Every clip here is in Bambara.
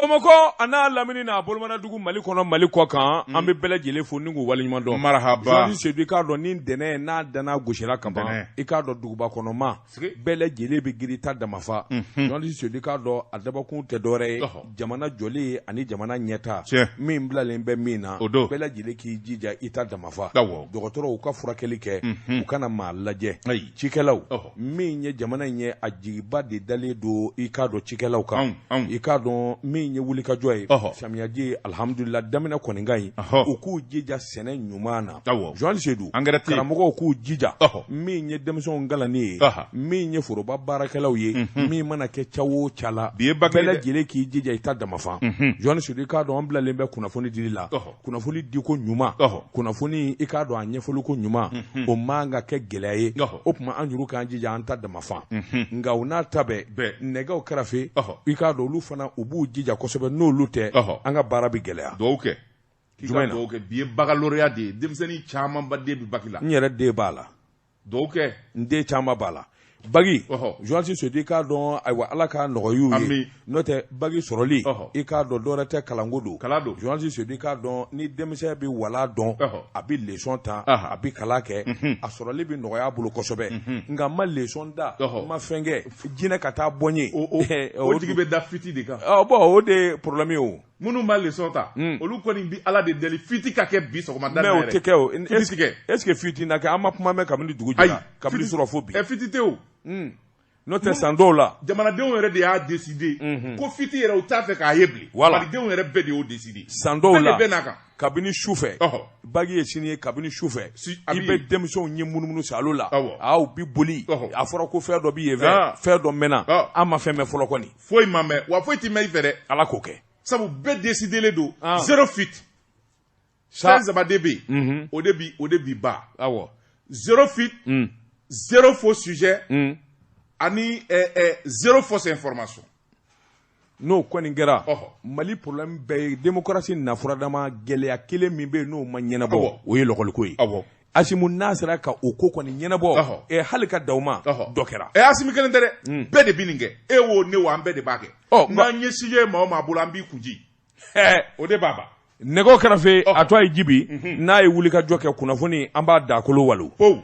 Bamakɔ a n'a lamini n'a bolomanadugu Mali kɔnɔ Mali kɔ kan an bɛ bɛɛ lajɛlen fo ni k'u waleɲuman dɔn marahaba journaliste Sedu i k'a dɔn ni ntɛnɛn n'a danna gosira ka ban Ntɛnɛn. i k'a dɔn duguba kɔnɔma Sigi. bɛɛ lajɛlen bɛ girin ta damafa journaliste Sedu i k'a dɔn a dabɔkun tɛ dɔwɛrɛ ye Ɔhɔ. jamana jɔli ani jamana ɲɛta Tiɲɛ. min bilalen bɛ min na O don. bɛɛ lajɛlen k'i jija i ta damafa Awɔ. dɔgɔtɔrɔw ka furakɛli kɛ u kana maa lajɛ Ayi. cikɛlaw Ɔhɔ. min ye jamana in ye a jigiba de dalen don i k'a dɔn cikɛlaw kan Anw, anw. i k'a dɔn min ye wulikajɔ ye Ɔhɔ. samiyaji alihamudulila daminɛ kɔni ka ɲi Ɔhɔ. u k'u jija sɛnɛ ɲuman na Awɔ. journaliste Sedu Angɛrɛ tɛ yen. karamɔgɔw k'u jija Ɔhɔ. min ye denmisɛnw kalanni ye Aha. min ye foroba baarakɛlaw ye min mana kɛ ca o ca la Bi ye bac ye bɛɛ dɛ. lajɛlen k'i jija i ta damafan journaliste Sedu i k'a dɔn an bilalen bɛ kunnafoni dili la Ɔhɔ. kunnafoni diko ɲuman Ɔhɔ. kunnafoni i k'a dɔn a ɲɛfɔliko ɲuman o man ka kɛ gɛlɛya ye Ɔhɔ. o tuma an juru k'an jija an ta damafan nka u n'a ta bɛɛ Bɛɛ. nɛgɛw kɛrɛfɛ Ɔhɔ. i k'a dɔn olu fana u b'u jija kosɛbɛ n'olu tɛ Ɔhɔ. an ka baara bɛ gɛlɛya duwawu kɛ k'i ka Jumɛn na? duwawu kɛ bi ye baccalauréat de ye denmisɛnnin camanba den bɛ bac la n yɛrɛ den b'a la duwawu kɛ n den caman b'a la bac Ɔhɔ. journaliste Sedu i k'a dɔn ayiwa ala k'a nɔgɔya u ye Ami. n'o tɛ bac sɔrɔli Ɔhɔ. i k'a dɔn dɔwɛrɛ tɛ kalanko don Kalan don. journaliste Sedu i k'a dɔn ni denmisɛn bɛ wala dɔn Ɔhɔ. a bɛ leçon ta Aha. a bɛ kalan kɛ a sɔrɔli bɛ nɔgɔya a bolo kosɛbɛ nka n ma leçon da Ɔhɔ. n ma fɛn kɛ jinɛ ka taa bɔ n ye o o o jigi bɛ da fuite de kan Ɔ, bon o de ye problème ye o minnu b'a leçon ta olu kɔni bi ala de deli fuite ka kɛ bi sɔgɔmada mais o tɛ kɛ o fuite ti kɛ est ce que fuite na kɛ an ma kuma mɛn kabini dugu ayi jɛra kabini fuite- sɔrɔ fo bi ɛ fuite tɛ o n'o tɛ san dɔw la jamanadenw yɛrɛ de y'a décider ko fuite yɛrɛ u t'a fɛ k'a ye bilen Voilà. malidenw yɛrɛ bɛɛ de y'o décider san dɔw bɛɛ de la bɛ n'a kan kabini su fɛ Ɔhɔ. bac ye sini ye kabini su fɛ Si, a i b'i bɛ ye. denmisɛnw ye munumunu salo la Awɔ. aa u bi boli Ɔhɔ. a fɔra ko fɛn dɔ b'i yen Ah. fɛ fɛn dɔ mɛnna Ah. an ma fɛn mɛn fɔlɔ kɔni foyi ma mɛn wa foyi ti mɛn i fɛ dɛ ala k'o kɛ sabu bɛɛ décidelen don Ah. zéro fuite Sa- fɛn saba de bɛ yen o de bi o de bi ban awɔ zéro fuite zéro faux sujet ani ɛ, ɛ, zéro fausse information n'o kɔni kɛra Ɔhɔ. mali problème bɛɛ ye démocratie nafuradama gɛlɛya kelen min bɛ yen n'o ma ɲɛnabɔ Awɔ. o ye lɔkɔliko ye awɔ Asimu n'a sera ka o ko kɔni ɲɛnabɔ Ɔhɔ. ɛ, hali ka daw ma Ɔhɔ. dɔ kɛra ɛ Asimi kelen tɛ dɛ bɛɛ de bi nin kɛ e wo ne wo an bɛɛ de b'a kɛ Ɔ, nka- n'an ye sujet ye maa o maa bolo an b'i kunji Ɛ, o de b'a ban nɛgɛw kɛrɛfɛ a to a ye jibi n'a ye wulikajɔ kɛ kunnafoni an b'a dakolo walo pow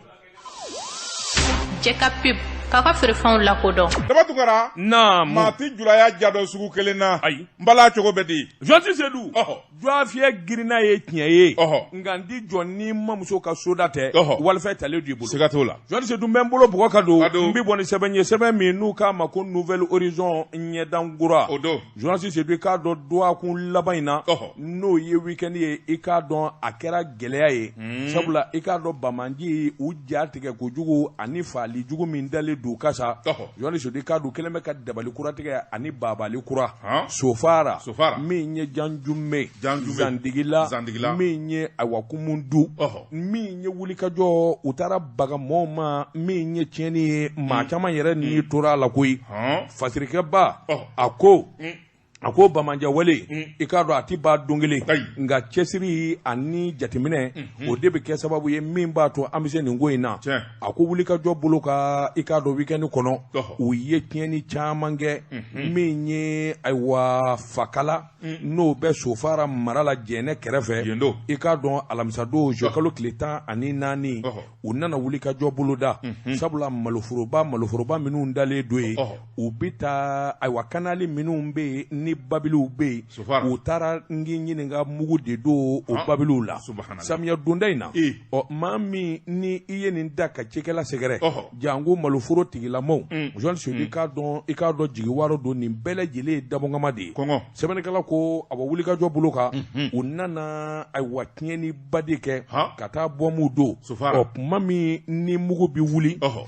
Jɛ ka pub k'a ka feerefɛnw lakodɔn daba tunkara naamu maa ti julaya jadɔn sugu kelen na Ayi. n bala cogo bɛ di Journaliste Sedu Ɔhɔ. jɔafiyɛ girinna ye tiɲɛ ye Ɔhɔ. nka n ti jɔ ni mamuso ka soda tɛ Ɔhɔ. walifɛn talen don i bolo siga t'o la Journaliste Sedu n bɛ n bolo bugɔ ka don Ka don. n bɛ bɔ ni sɛbɛn ye sɛbɛn min n'u k'a ma ko Nouvel Horizon ɲɛdankura o don Journaliste Sedu i k'a dɔn dɔgɔkun laban in na Ɔhɔ. n'o ye week-end ye i k'a dɔn a kɛra gɛlɛya ye sabula i k'a dɔn bamanji u ja tigɛ kojugu ani faali jugu min dalen don kasa Ɔhɔ. Journaliste Sedu i k'a dɔn u kɛlen bɛ ka dabali kura tigɛ ani babali kura Han. sofara Sofara. min ye janjume Janjume. zandigila Zandigila. min ye ayiwa kumundu Ɔhɔ. min ye wulikajɔ u taara baga mɔɔw ma min ye tiɲɛni ye maa caman yɛrɛ ni tora a la koyi hɔn fasirikɛba Ɔhɔ. a ko a ko bamanjawale i k'a dɔn a ti ban don kelen Ayi. nka cɛsiri ani jateminɛ o de bɛ kɛ sababu ye min b'a to an bɛ se nin ko in na Tiɲɛ. a ko wulikajɔ bolo ka i k'a dɔn week-end kɔnɔ Ɔhɔ. u ye tiɲɛni caman kɛ min ye ayiwa fakala n'o bɛ sofara mara la jɛnɛ kɛrɛfɛ Yen don. i k'a dɔn alamisadon zuwɛnkalo tile 14 Ɔhɔ. u nana wulikajɔ boloda sabula maloforoba maloforoba minnu dalen don yen Ɔhɔ. u bɛ taa ayiwa kanali minnu bɛ yen ni babiliw bɛ yen Sofara. u taara n k'i ɲininka mugu de don o Han. babiliw la Subhanallah. samiya donda in na Eh. ɔ maa min ni i ye nin da ka cikɛla sɛgɛrɛ Ɔhɔ. janko maloforo tigilamaw Journaliste Sedu i k'a dɔn jigiwaro don nin bɛɛ lajɛlen ye dabɔnkama de ye kɔngɔ sɛbɛnnikɛla ko a wulikajɔ bolo kan u nana ayiwa tiɲɛniba de kɛ Han. ka taa bɔnmu don Sofara. ɔ tuma min ni mugu bɛ wuli ɔhɔ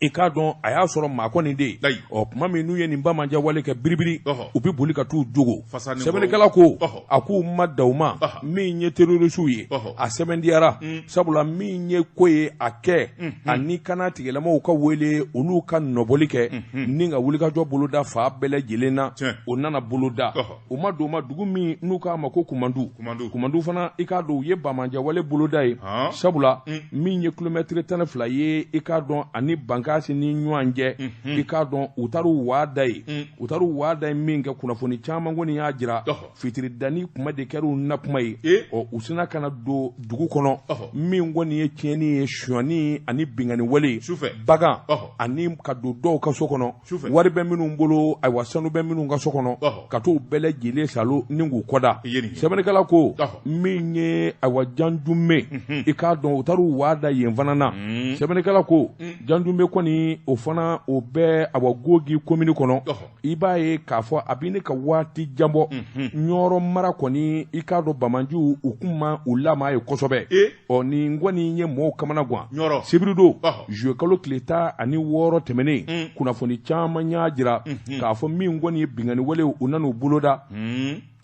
i k'a dɔn a y'a sɔrɔ maa kɔni de yen Ayi. ɔ tuma min n'u ye nin bamanjawale kɛ biribiri Ɔhɔ. u bɛ boli ka t'u jogo Fasa ni sɛbɛnnikɛla ko Ɔhɔ. a k'u ma da u ma Ɔhɔ. min ye terroristew ye Ɔhɔ. a sɛbɛndiyara sabula min ye ko ye a kɛ ani kana tigilamaw ka wele olu ka nɔbɔli kɛ ni ka wulikajɔ boloda fa bɛɛ lajɛlen na Tiɲɛ. o nana boloda Ɔhɔ. o ma don ma dugu min n'u k'a ma ko kumandu Kumandu. kumandu fana i k'a dɔn u ye bamanjawale boloda ye Han. sabula min ye kilomɛtiri 12 ye i k'a dɔn ani banka Kasi ni ɲɔgɔn cɛ i k'a dɔn u taar'u waa da yen u taar'u waa da yen min kɛ kunnafoni caman kɔni y'a jira fitiri danni kuma de kɛra u na kuma ye ɔ u sina ka na don dugu kɔnɔ min kɔni ye tiɲɛni ye sonyani ani binkanni wale bagan ani ka don dɔw ka so kɔnɔ wari bɛ minnu bolo ayiwa sanu bɛ minnu ka so kɔnɔ ka t'u bɛɛ lajɛlen salo ni k'u kɔda sɛbɛnnikɛla ko min ye ayiwa Janjunbe i k'a dɔn u taar'u waa da yen fana na sɛbɛnnikɛla ko Janjunbe kɔni o fana o bɛ awa Gogi komini kɔnɔ i b'a ye k'a fɔ a bɛ ne ka waati jan bɔ Ɲɔrɔ mara kɔni i k'a dɔn banbaanciw u kun ma u lamaa ye kosɛbɛ ɔ nin kɔni ye mɔgɔw kamana gan sibiridon juillet kalo tile 16 tɛmɛnen kunnafoni caman y'a jira k'a fɔ min kɔni ye binkanni wale u nan'u boloda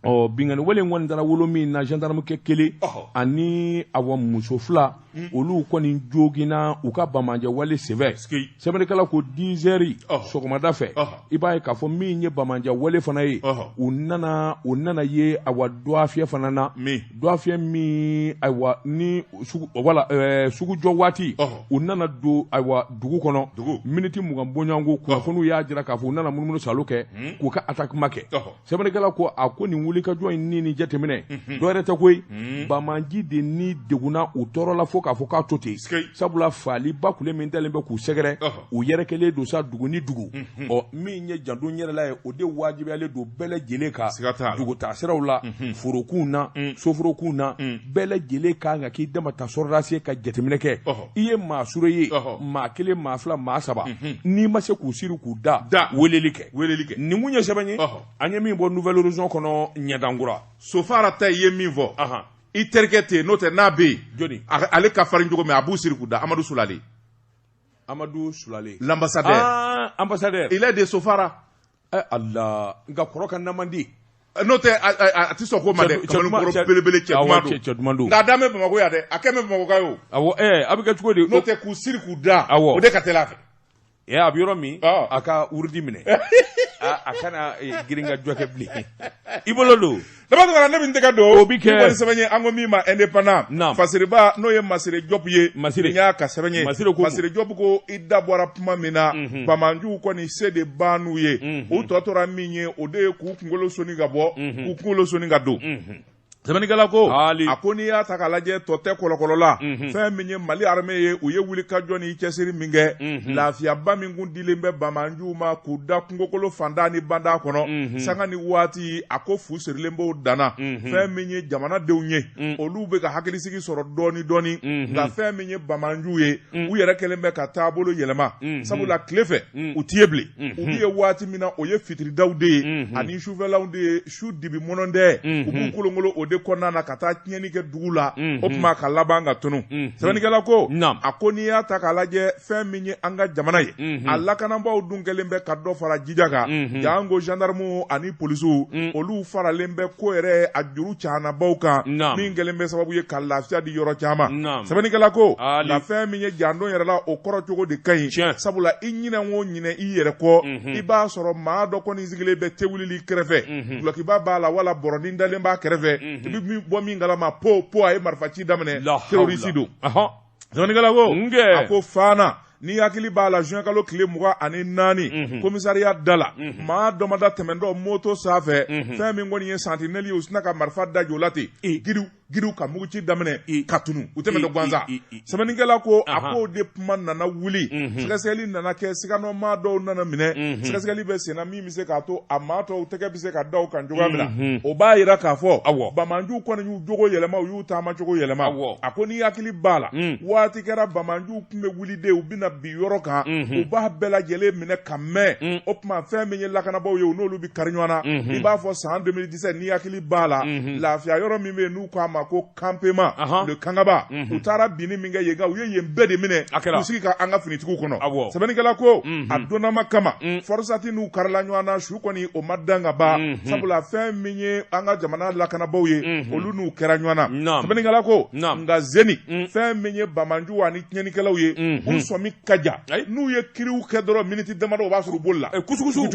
ɔ binkanni wale in kɔni taara wolo min na gendarmekɛ kelen ani awa muso fila olu kɔni joginna u ka banbaanci wale senfɛ sɛbɛnnikɛla ko 10 heures sɔgɔmada fɛ i b'a ye k'a fɔ min ye banbaanci wale fana ye u nana ye awa Dɔfiyɛ fana na Dɔfiyɛ min ayiwa ni wala sugujɔ waati u nana don ayiwa dugu kɔnɔ miniti 20 bɔɲɔgɔnko kunnafoniw y'a jira k'a fɔ u nana munumunu salo kɛ k'u ka attaquement kɛ sɛbɛnnikɛla ko a ko nin wulikajɔ in ni nin jateminɛ dɔwɛrɛ tɛ koyi banbaanci de ni degunna u tɔɔrɔla fo k'a fɔ k'a to ten sabula faaliba kule min dalen bɛ k'u sɛgɛrɛ u yɛrɛkɛlen don sa dugu ni dugu ɔ min ye janto yɛrɛla ye o de wajibiyalen don bɛɛ lajɛlen kan dugutaa siraw la forokun na soforokun na bɛɛ lajɛlen kan ka k'i dama ta sɔrɔdasi ka jateminɛ kɛ i ye maa sure ye maa kelen maa fila maa saba n'i ma se k'u siri k'u da weleli kɛ weleli kɛ nin kun ye sɛbɛn ye an ye min bɔ Nouvel Horizon kɔnɔ ɲɛdankura Sofara ta i ye min fɔ i terikɛ tɛ yen n'o tɛ n'a bɛ yen jɔni ale ka farin cogo min a b'u siri k'u da Amadu Sulale Amadu Sulale l'ambassadeur ah ambassadeur il est de Sofara eh Allah nka kɔrɔ ka na man di n'o tɛ a tɛ sɔn ko ma dɛ kamalenkɔrɔ belebele cɛ duman don cɛ duman don nka a dan bɛ Bamakɔ yan dɛ a kɛ bɛ Bamakɔ ka ye o awɔ a bɛ kɛ cogo di n'o tɛ k'u siri k'u da o de ka teli a fɛ a bɛ yɔrɔ min a ka wurudi minɛ a kana girin ka jɔ kɛ bilen i bolo don Daba Tunkara ne bɛ n tɛgɛ don o bɛ kɛ ni sɛbɛn ye an ko min ma indépendant Naam. Fasiriba n'o ye Masire Jɔpu ye Masire nin y'a ka sɛbɛn ye Masire ko Masire Jɔpu ko i da bɔra kuma min na banbaanciw kɔni se de b'an n'u ye u tɔ tora min ye o de ye k'u kunkolo soni ka bɔ k'u kunkolo soni ka don sɛbɛnnikɛla ko Haali. a ko n'i y'a ta k'a lajɛ tɔ tɛ kɔlɔkɔlɔ la fɛn min ye Mali armée ye u ye wulikajɔ ni cɛsiri min kɛ lafiyaba min kun dilen bɛ banbaanciw ma k'u da kungokolo fanda ni banda kɔnɔ sanga ni waati a ko fu sirilen b'o danna fɛn min ye jamanadenw ye olu bɛ ka hakilisigi sɔrɔ dɔɔni dɔɔni nka fɛn min ye banbaanciw ye u yɛrɛ kɛlen bɛ ka taabolo yɛlɛma sabula tile fɛ u ti ye bilen u bɛ ye waati min na o ye fitiridaw de ye ani sufɛlaw de ye su dibi mɔnɔndɛ u b'u kolonkolon o de kɔnɔna na ka taa tiɲɛni kɛ dugu la o tuma ka laban ka tunu sɛbɛnnikɛla ko a ko n'i y'a ta k'a lajɛ fɛn min ye an ka jamana ye a lakanabaaw dun kɛlen bɛ ka dɔ fara jija kan janko gendarmew ani polisiw olu faralen bɛ ko yɛrɛ a juru canabaw kan min kɛlen bɛ sababu ye ka lafiya di yɔrɔ caman sɛbɛnnikɛla ko nka fɛn min ye janto yɛrɛ la o kɔrɔ cogo de ka ɲi sabula i ɲinɛ o ɲinɛ i yɛrɛ kɔ i b'a sɔrɔ maa dɔ kɔni sigilen bɛ tewulili kɛrɛfɛ dulɔkiba b'a la wala bɔrɔnin dalen b'a kɛrɛfɛ i bɛ bɔ min kalama po po a ye marifa ci daminɛ terroriste don sɛbɛnnikɛla ko a ko Fana n'i hakili b'a la juin kalo tile 24 commissariat da la maa dɔ ma da tɛmɛntɔ moto sanfɛ fɛn min kɔni ye sentinelle ye u sinna ka marifa da jɔ la ten giriw giriw ka muguci daminɛ ka tunu u tɛmɛntɔ gansan sɛbɛnnikɛla ko a k'o de kuma nana wuli sɛgɛsɛgɛli nana kɛ siganɔmaa dɔw nana minɛ sɛgɛsɛgɛli bɛ senna min bɛ se k'a to a maa tɔw tɛgɛ bɛ se ka da u kan cogoya min na o b'a jira k'a fɔ banbaanciw kɔni y'u jogo yɛlɛma u y'u taamacogo yɛlɛma a ko n'i hakili b'a la waati kɛra banbaanciw tun bɛ wuli de u bɛna bin yɔrɔ kan u b'a bɛɛ lajɛlen minɛ ka mɛn o tuma fɛn min ye lakanabaaw ye u n'olu bɛ kari ɲɔgɔn na i b'a fɔ san 2017 n'i hakili b'a la lafiya yɔrɔ min bɛ yen n'u k'a ma ko campement le Kangaba u taara binni min kɛ yen kan u ye yen bɛɛ de minɛ k'u sigi ka an ka finitigiw kɔnɔ sɛbɛnnikɛla ko a donnama kama FORSAT n'u karila ɲɔgɔn na su kɔni o ma dan ka ban sabula fɛn min ye an ka jamana lakanabaaw ye olu n'u kɛra ɲɔgɔn na sɛbɛnnikɛla ko nka zeni fɛn min ye banbaanciw ani tiɲɛnikɛlaw ye u sɔmi ka jan n'u ye kiriw kɛ dɔrɔn miniti damadɔ o b'a sɔrɔ u bolila kusukusu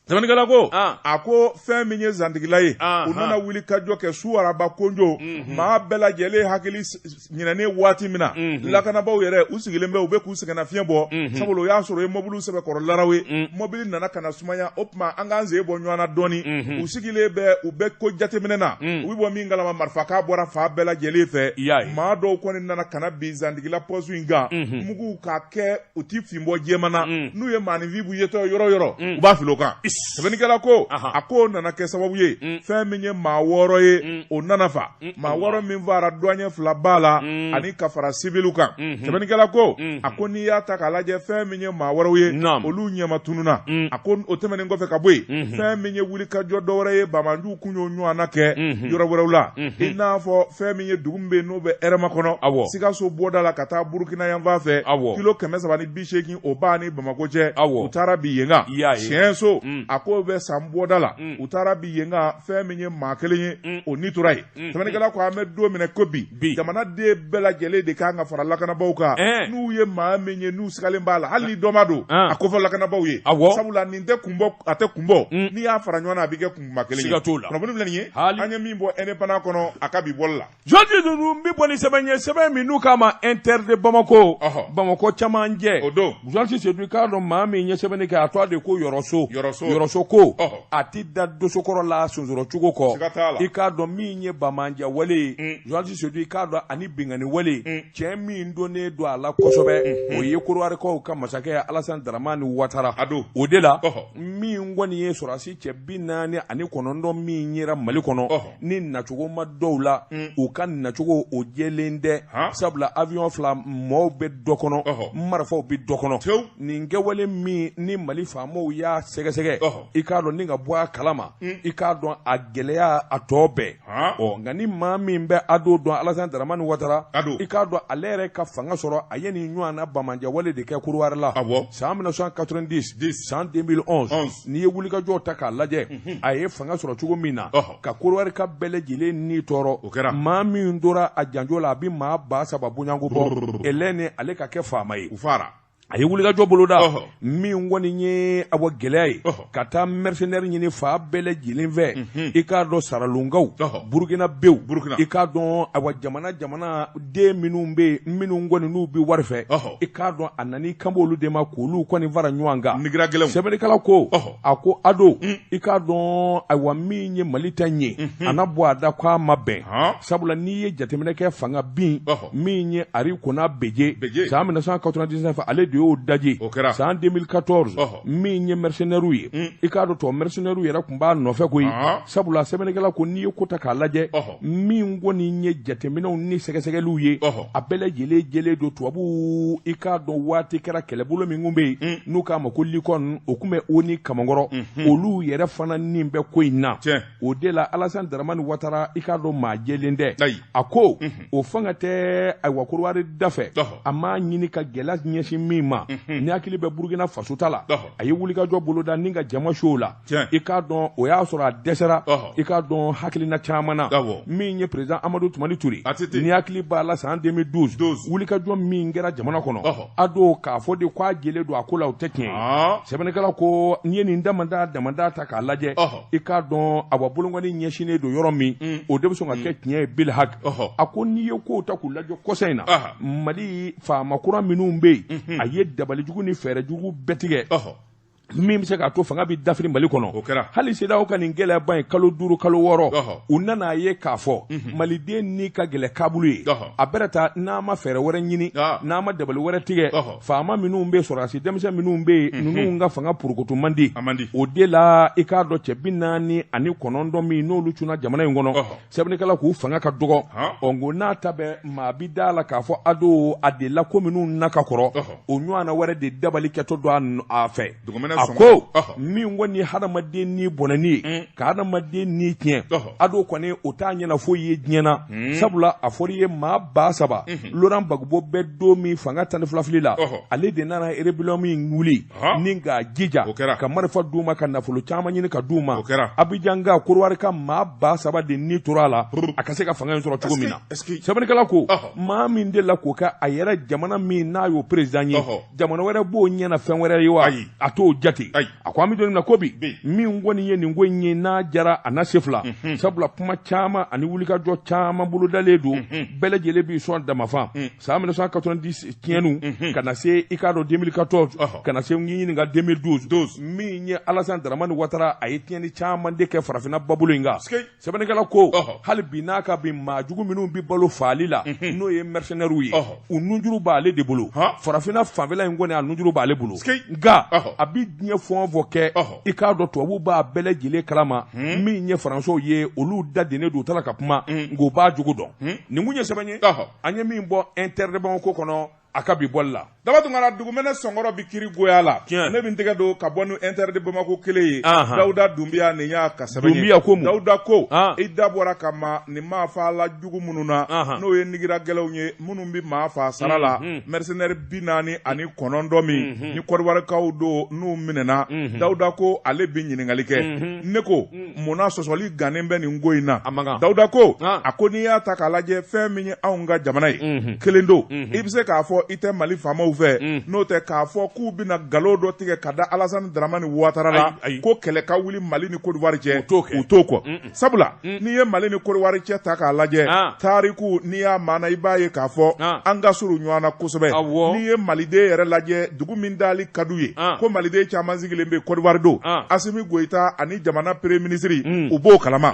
Sɛbɛnnikɛla ko a ko fɛn min ye Zantigila ye, u nana wuli ka jɔ kɛ su araba konjo, maa bɛɛ lajɛlen hakili ɲinɛnen waati min na, lakanabaaw yɛrɛ u sigilen bɛ, u bɛ k'u sɛgɛnnafiɲɛ bɔ, sabula o y'a sɔrɔ u ye mɔbiliw sɛbɛkɔrɔ laraw ye. Mɔbili nana ka na sumaya, o tuma an k'an sen bɔ ɲɔgɔn na dɔɔni. U sigilen bɛ, u bɛ ko jateminɛ na, u bɛ bɔ min kalama, marifakan bɔra fan bɛɛ lajɛlen fɛ. Maa dɔw kɔni nana ka na bin Zantigila pɔsu in kan, mugu ka kɛ u ti fin bɔ jɛman na, n'u ye maaninfin b'u yetɔ yɔrɔ yɔrɔ, u b'a fili o kan. Sɛbɛnnikɛla ko a ko nana kɛ sababu ye, fɛn min ye maa 6 ye, o nana fa. Maa 6 min fara, douanier 2 b'a la ani ka fara sibiliw kan. Sɛbɛnnikɛla ko a ko n'i y'a ta k'a lajɛ, fɛn min ye maa wɛrɛw ye, olu ɲɛma tununna. A ko o tɛmɛnen kɔfɛ ka bɔ yen, fɛn min ye wuli ka jɔ dɔwɛrɛ ye, banbaanciw kun y'o ɲɔgɔnna kɛ yɔrɔ wɛrɛw la, i n'a fɔ fɛn min ye dugu min bɛ yen n'o bɛ Hɛrɛma kɔnɔ, Sikaso bɔda la ka taa Burukina yanfan fɛ, kilo 380, o b'a ni Bamakɔ cɛ. U taara bin yen kan Siyɛnso. A ko bɛ san bɔda la, u taara bin yen kan, fɛn min ye maa kelen ye, o ni tora yen. Sɛbɛnnikɛla ko an bɛ don min na ko bi, jamanaden bɛɛ lajɛlen de kan ka fara lakanabaaw kan. N'u ye maa min ye, n'u sigalen b'a la, hali ni dɔ ma don, a ko fɔ lakanabaaw ye, sabula nin tɛ kun bɔ, a tɛ kun bɔ. N'i y'a fara ɲɔgɔn na, a bɛ kɛ kunba kelen ye. Siga t'o la. Kunnafoni filɛ nin ye, an ye min bɔ Indépendant kɔnɔ a ka bi bɔli la. Jɔnji ninnu bɛ bɔ ni sɛbɛn ye, sɛbɛn min n'u k'a ma Inter de Bamako, Bamakɔ camancɛ. O don. Journaliste Sedu, i k'a dɔn maa min ye sɛbɛnni kɛ, a tɔgɔ de ko Yɔrɔso. Yɔrɔso ko a tɛ da dosokɔrɔ la sonsoro cogo kɔ. Siga t'a la. I k'a dɔn min ye banbaanciya wale ye, journaliste Sedu, i k'a dɔn ani binkanni wale, cɛ min donnen don a la kosɛbɛ, o ye Korowarikaw ka masakɛ Alassane Dramane Ouattara. A don. O de la, min kɔni ye sɔrɔdasi cɛ 49 min yera Mali kɔnɔ, ni nacogo ma dɔw la, u ka nacogo o jɛlen tɛ, sabula avion 2, mɔɔw bɛ dɔ kɔnɔ, marifaw bɛ dɔ kɔnɔ. Nin kɛwale min ni Mali faamaw y'a sɛgɛsɛgɛ, i k'a dɔn ni ka bɔ a kalama, i k'a dɔn a gɛlɛya a tɔ bɛɛ. Ɔ nka ni maa min bɛ Ado dɔn, Alassane Dramane Ouattara, i k'a dɔn ale yɛrɛ ka fanga sɔrɔ, a ye nin ɲɔgɔnna banbaanciya wale de kɛ Korowari la san 1990, san 2011. N'i ye wulikajɔw ta k'a lajɛ, a ye fanga sɔrɔ cogo min na ka Korowarika bɛɛ lajɛlen ni tɔɔrɔ, maa min tora a janjo la, a bɛ maa 3000 bonyanko bɔ elɛ ale ka kɛ faama ye. A ye wulikajɔ boloda min kɔni ye awa gɛlɛya ye, ka taa mercenaire ɲini fan bɛɛ lajɛlen fɛ, i k'a dɔn saralonkaw, Burukinabew, i k'a dɔn awa jamana jamana den minnu bɛ yen, minnu kɔni n'u bɛ wari fɛ, i k'a dɔn a nana i kan b'olu de ma k'olu kɔni fara ɲɔgɔn kan. Sɛbɛnnikɛla ko a ko Ado, i k'a dɔn ayiwa min ye Mali ta in ye, a na bɔ a da k'a ma bɛn, sabula n'i ye jateminɛ kɛ, fanga bin min ye Henri Konan Bédié san 1999, ale de y'o daji. San 2014, min ye mercenaires ye, i k'a dɔn tɔ mercenaires yɛrɛ tun b'a nɔfɛ koyi, sabula sɛbɛnnikɛla ko n'i ye ko ta k'a lajɛ, min kɔni ye jateminɛw ni sɛgɛsɛgɛliw ye, a bɛɛ lajɛlen jɛlen don. Tubabu, i k'a dɔn waati kɛra kɛlɛbolo min kun bɛ yen n'u k'a ma ko Licorne, o tun bɛ ONU kamankɔrɔ, olu yɛrɛ fana ni bɛ ko in na. O de la Alassane Dramane Ouattara, i k'a dɔn maa jɛlen tɛ. A ko o fanga tɛ ayiwa Korowari da fɛ, a m'a ɲini ka gɛlɛya ɲɛsin min ma. Ni hakili bɛ Burukina Faso ta la, a ye wulikajɔ boloda ni ka jama su o la. I k'a dɔn o y'a sɔrɔ a dɛsɛra, i k'a dɔn hakilina caman na. Min ye président Amadu Tumani Ture, ni hakili b'a la san 2012, wulikajɔ min kɛra jamana kɔnɔ, Ado k'a fɔ de k'a jɛlen don a ko la, o tɛ tiɲɛ ye. Sɛbɛnnikɛla ko n'i ye nin damada damada ta k'a lajɛ, i k'a dɔn awa bolonkɔni ɲɛsinnen don yɔrɔ min, o de bɛ sɔn ka kɛ tiɲɛ ye bilhak. A ko n'i ye kow ta k'u lajɛ kɔsa in na, Mali faama kura minnu bɛ yen, a ye dabalijugu ni fɛɛrɛjugu bɛɛ tigɛ min bɛ se k'a to fanga bɛ dafiri Mali kɔnɔ. Hali CEDEAO ka nin gɛlɛyaba in, kalo 5, kalo 6, u nana a ye k'a fɔ maliden ni ka gɛlɛn kabulu ye a bɛrɛ ta, n'a ma fɛɛrɛ wɛrɛ ɲini, n'a ma dabali wɛrɛ tigɛ, faama minnu bɛ, sɔrɔdasi denmisɛn minnu bɛ yen, ninnu ka fanga purukutu man di. O de la, i k'a dɔn cɛ 49 min n'olu cunna jamana in kɔnɔ, sɛbɛnnikɛla k'u fanga ka dɔgɔ. Ɔ nko n'a ta bɛɛ, maa bi da la k'a fɔ Ado a delila ko minnu na ka kɔrɔ, o ɲɔgɔnna wɛrɛ de dabali kɛtɔ don a fɛ. A ko min kɔni ye hadamaden ni bɔnɛni ye, ka hadamaden ni tiɲɛ, Ado kɔni o t'a ɲɛna foyi ye diɲɛ na, sabula a fɔra i ye maa 3000. Laurent Gbagbo bɛ don min fanga 12 fili la, ale de nana rébellion min wuli ni k'a jija ka marifa d'u ma, ka nafolo caman ɲini ka d'u ma. Abidjan ka Korowari ka maa 3000 de ni tora a la a ka se ka fanga in sɔrɔ cogo min na. Sɛbɛnnikɛla ko maa min delila k'o kɛ a yɛrɛ jamana min n'a y'o président ye, jamana wɛrɛ b'o ɲɛna fɛn wɛrɛ ye wa? A t'o jaabi. jate. A ko an bɛ don min na ko bi, min kɔni ye nin ko in ye, n'a jara a na se fila, sabula kuma caman ani wulikajɔ caman bolodalen don, bɛɛ lajɛlen b'i sɔn damafan. San 1990 tiɲɛniw ka na se i k'a dɔn 2014, ka na se n ɲininka 2012, min ye Alassane Dramane Ouattara, a ye tiɲɛni caman de kɛ farafinna babolo in kan. Sɛbɛnnikɛla ko hali bi n'a ka bi, maa jugu minnu bɛ balo faali la, n'o ye mercenaires ye, u nunjuru b'ale de bolo. Farafinna fanfɛla in kɔni, a nunjuru b'ale bolo. Nka a bɛ diɲɛ fɛn o fɛn kɛ, i k'a dɔn tubabuw b'a bɛɛ lajɛlen kalama. Min ye faransɛw ye, olu da dennen don, u taara ka kuma, nka u b'a jogo dɔn. Nin kun ye sɛbɛn ye an ye min bɔ Inter de Bamako kɔnɔ a ka bi bɔli la. Daba Tunkara, dugumɛnɛ sɔnkɔrɔ bi kiri goya la. Ne bɛ n tɛgɛ don ka bɔ ni Inter de Bamako kelen ye. Dawuda Dunbiya, nin y'a ka sɛbɛn ye. Dunbiya ko mun? Dawuda ko i da bɔra ka ma nin maa faala jugu minnu na, n'o ye nigira gɛlɛnw ye, minnu bɛ maa faa sara la, mercenaire 49 min ni kɔdiwarikaw don, n'u minɛna. Dawuda ko ale bɛ ɲininkali kɛ. Ne ko munna sɔsɔli gannen bɛ nin ko in na? Dawuda ko a ko n'i y'a ta k'a lajɛ, fɛn min ye anw ka jamana ye, kelen don, i bɛ se k'a fɔ i tɛ Mali faamaw fɛ, n'o tɛ k'a fɔ k'u bɛna nkalon dɔ tigɛ ka da Alassane Dramane Ouattara la ko kɛlɛ ka wuli Mali ni Côte d'Ivoire cɛ, u t'o kɔ. Sabula n'i ye Mali ni Côte d'Ivoire cɛ ta k'a lajɛ, tariku n'i y'a maana, i b'a ye k'a fɔ an ka surun ɲɔgɔn na kosɛbɛ. N'i ye maliden yɛrɛ lajɛ, dugu min dali ka d'u ye, ko maliden caman sigilen bɛ Côte d'Ivoire don. Assimi Goïta ani jamana premier ministre, u b'o kalama.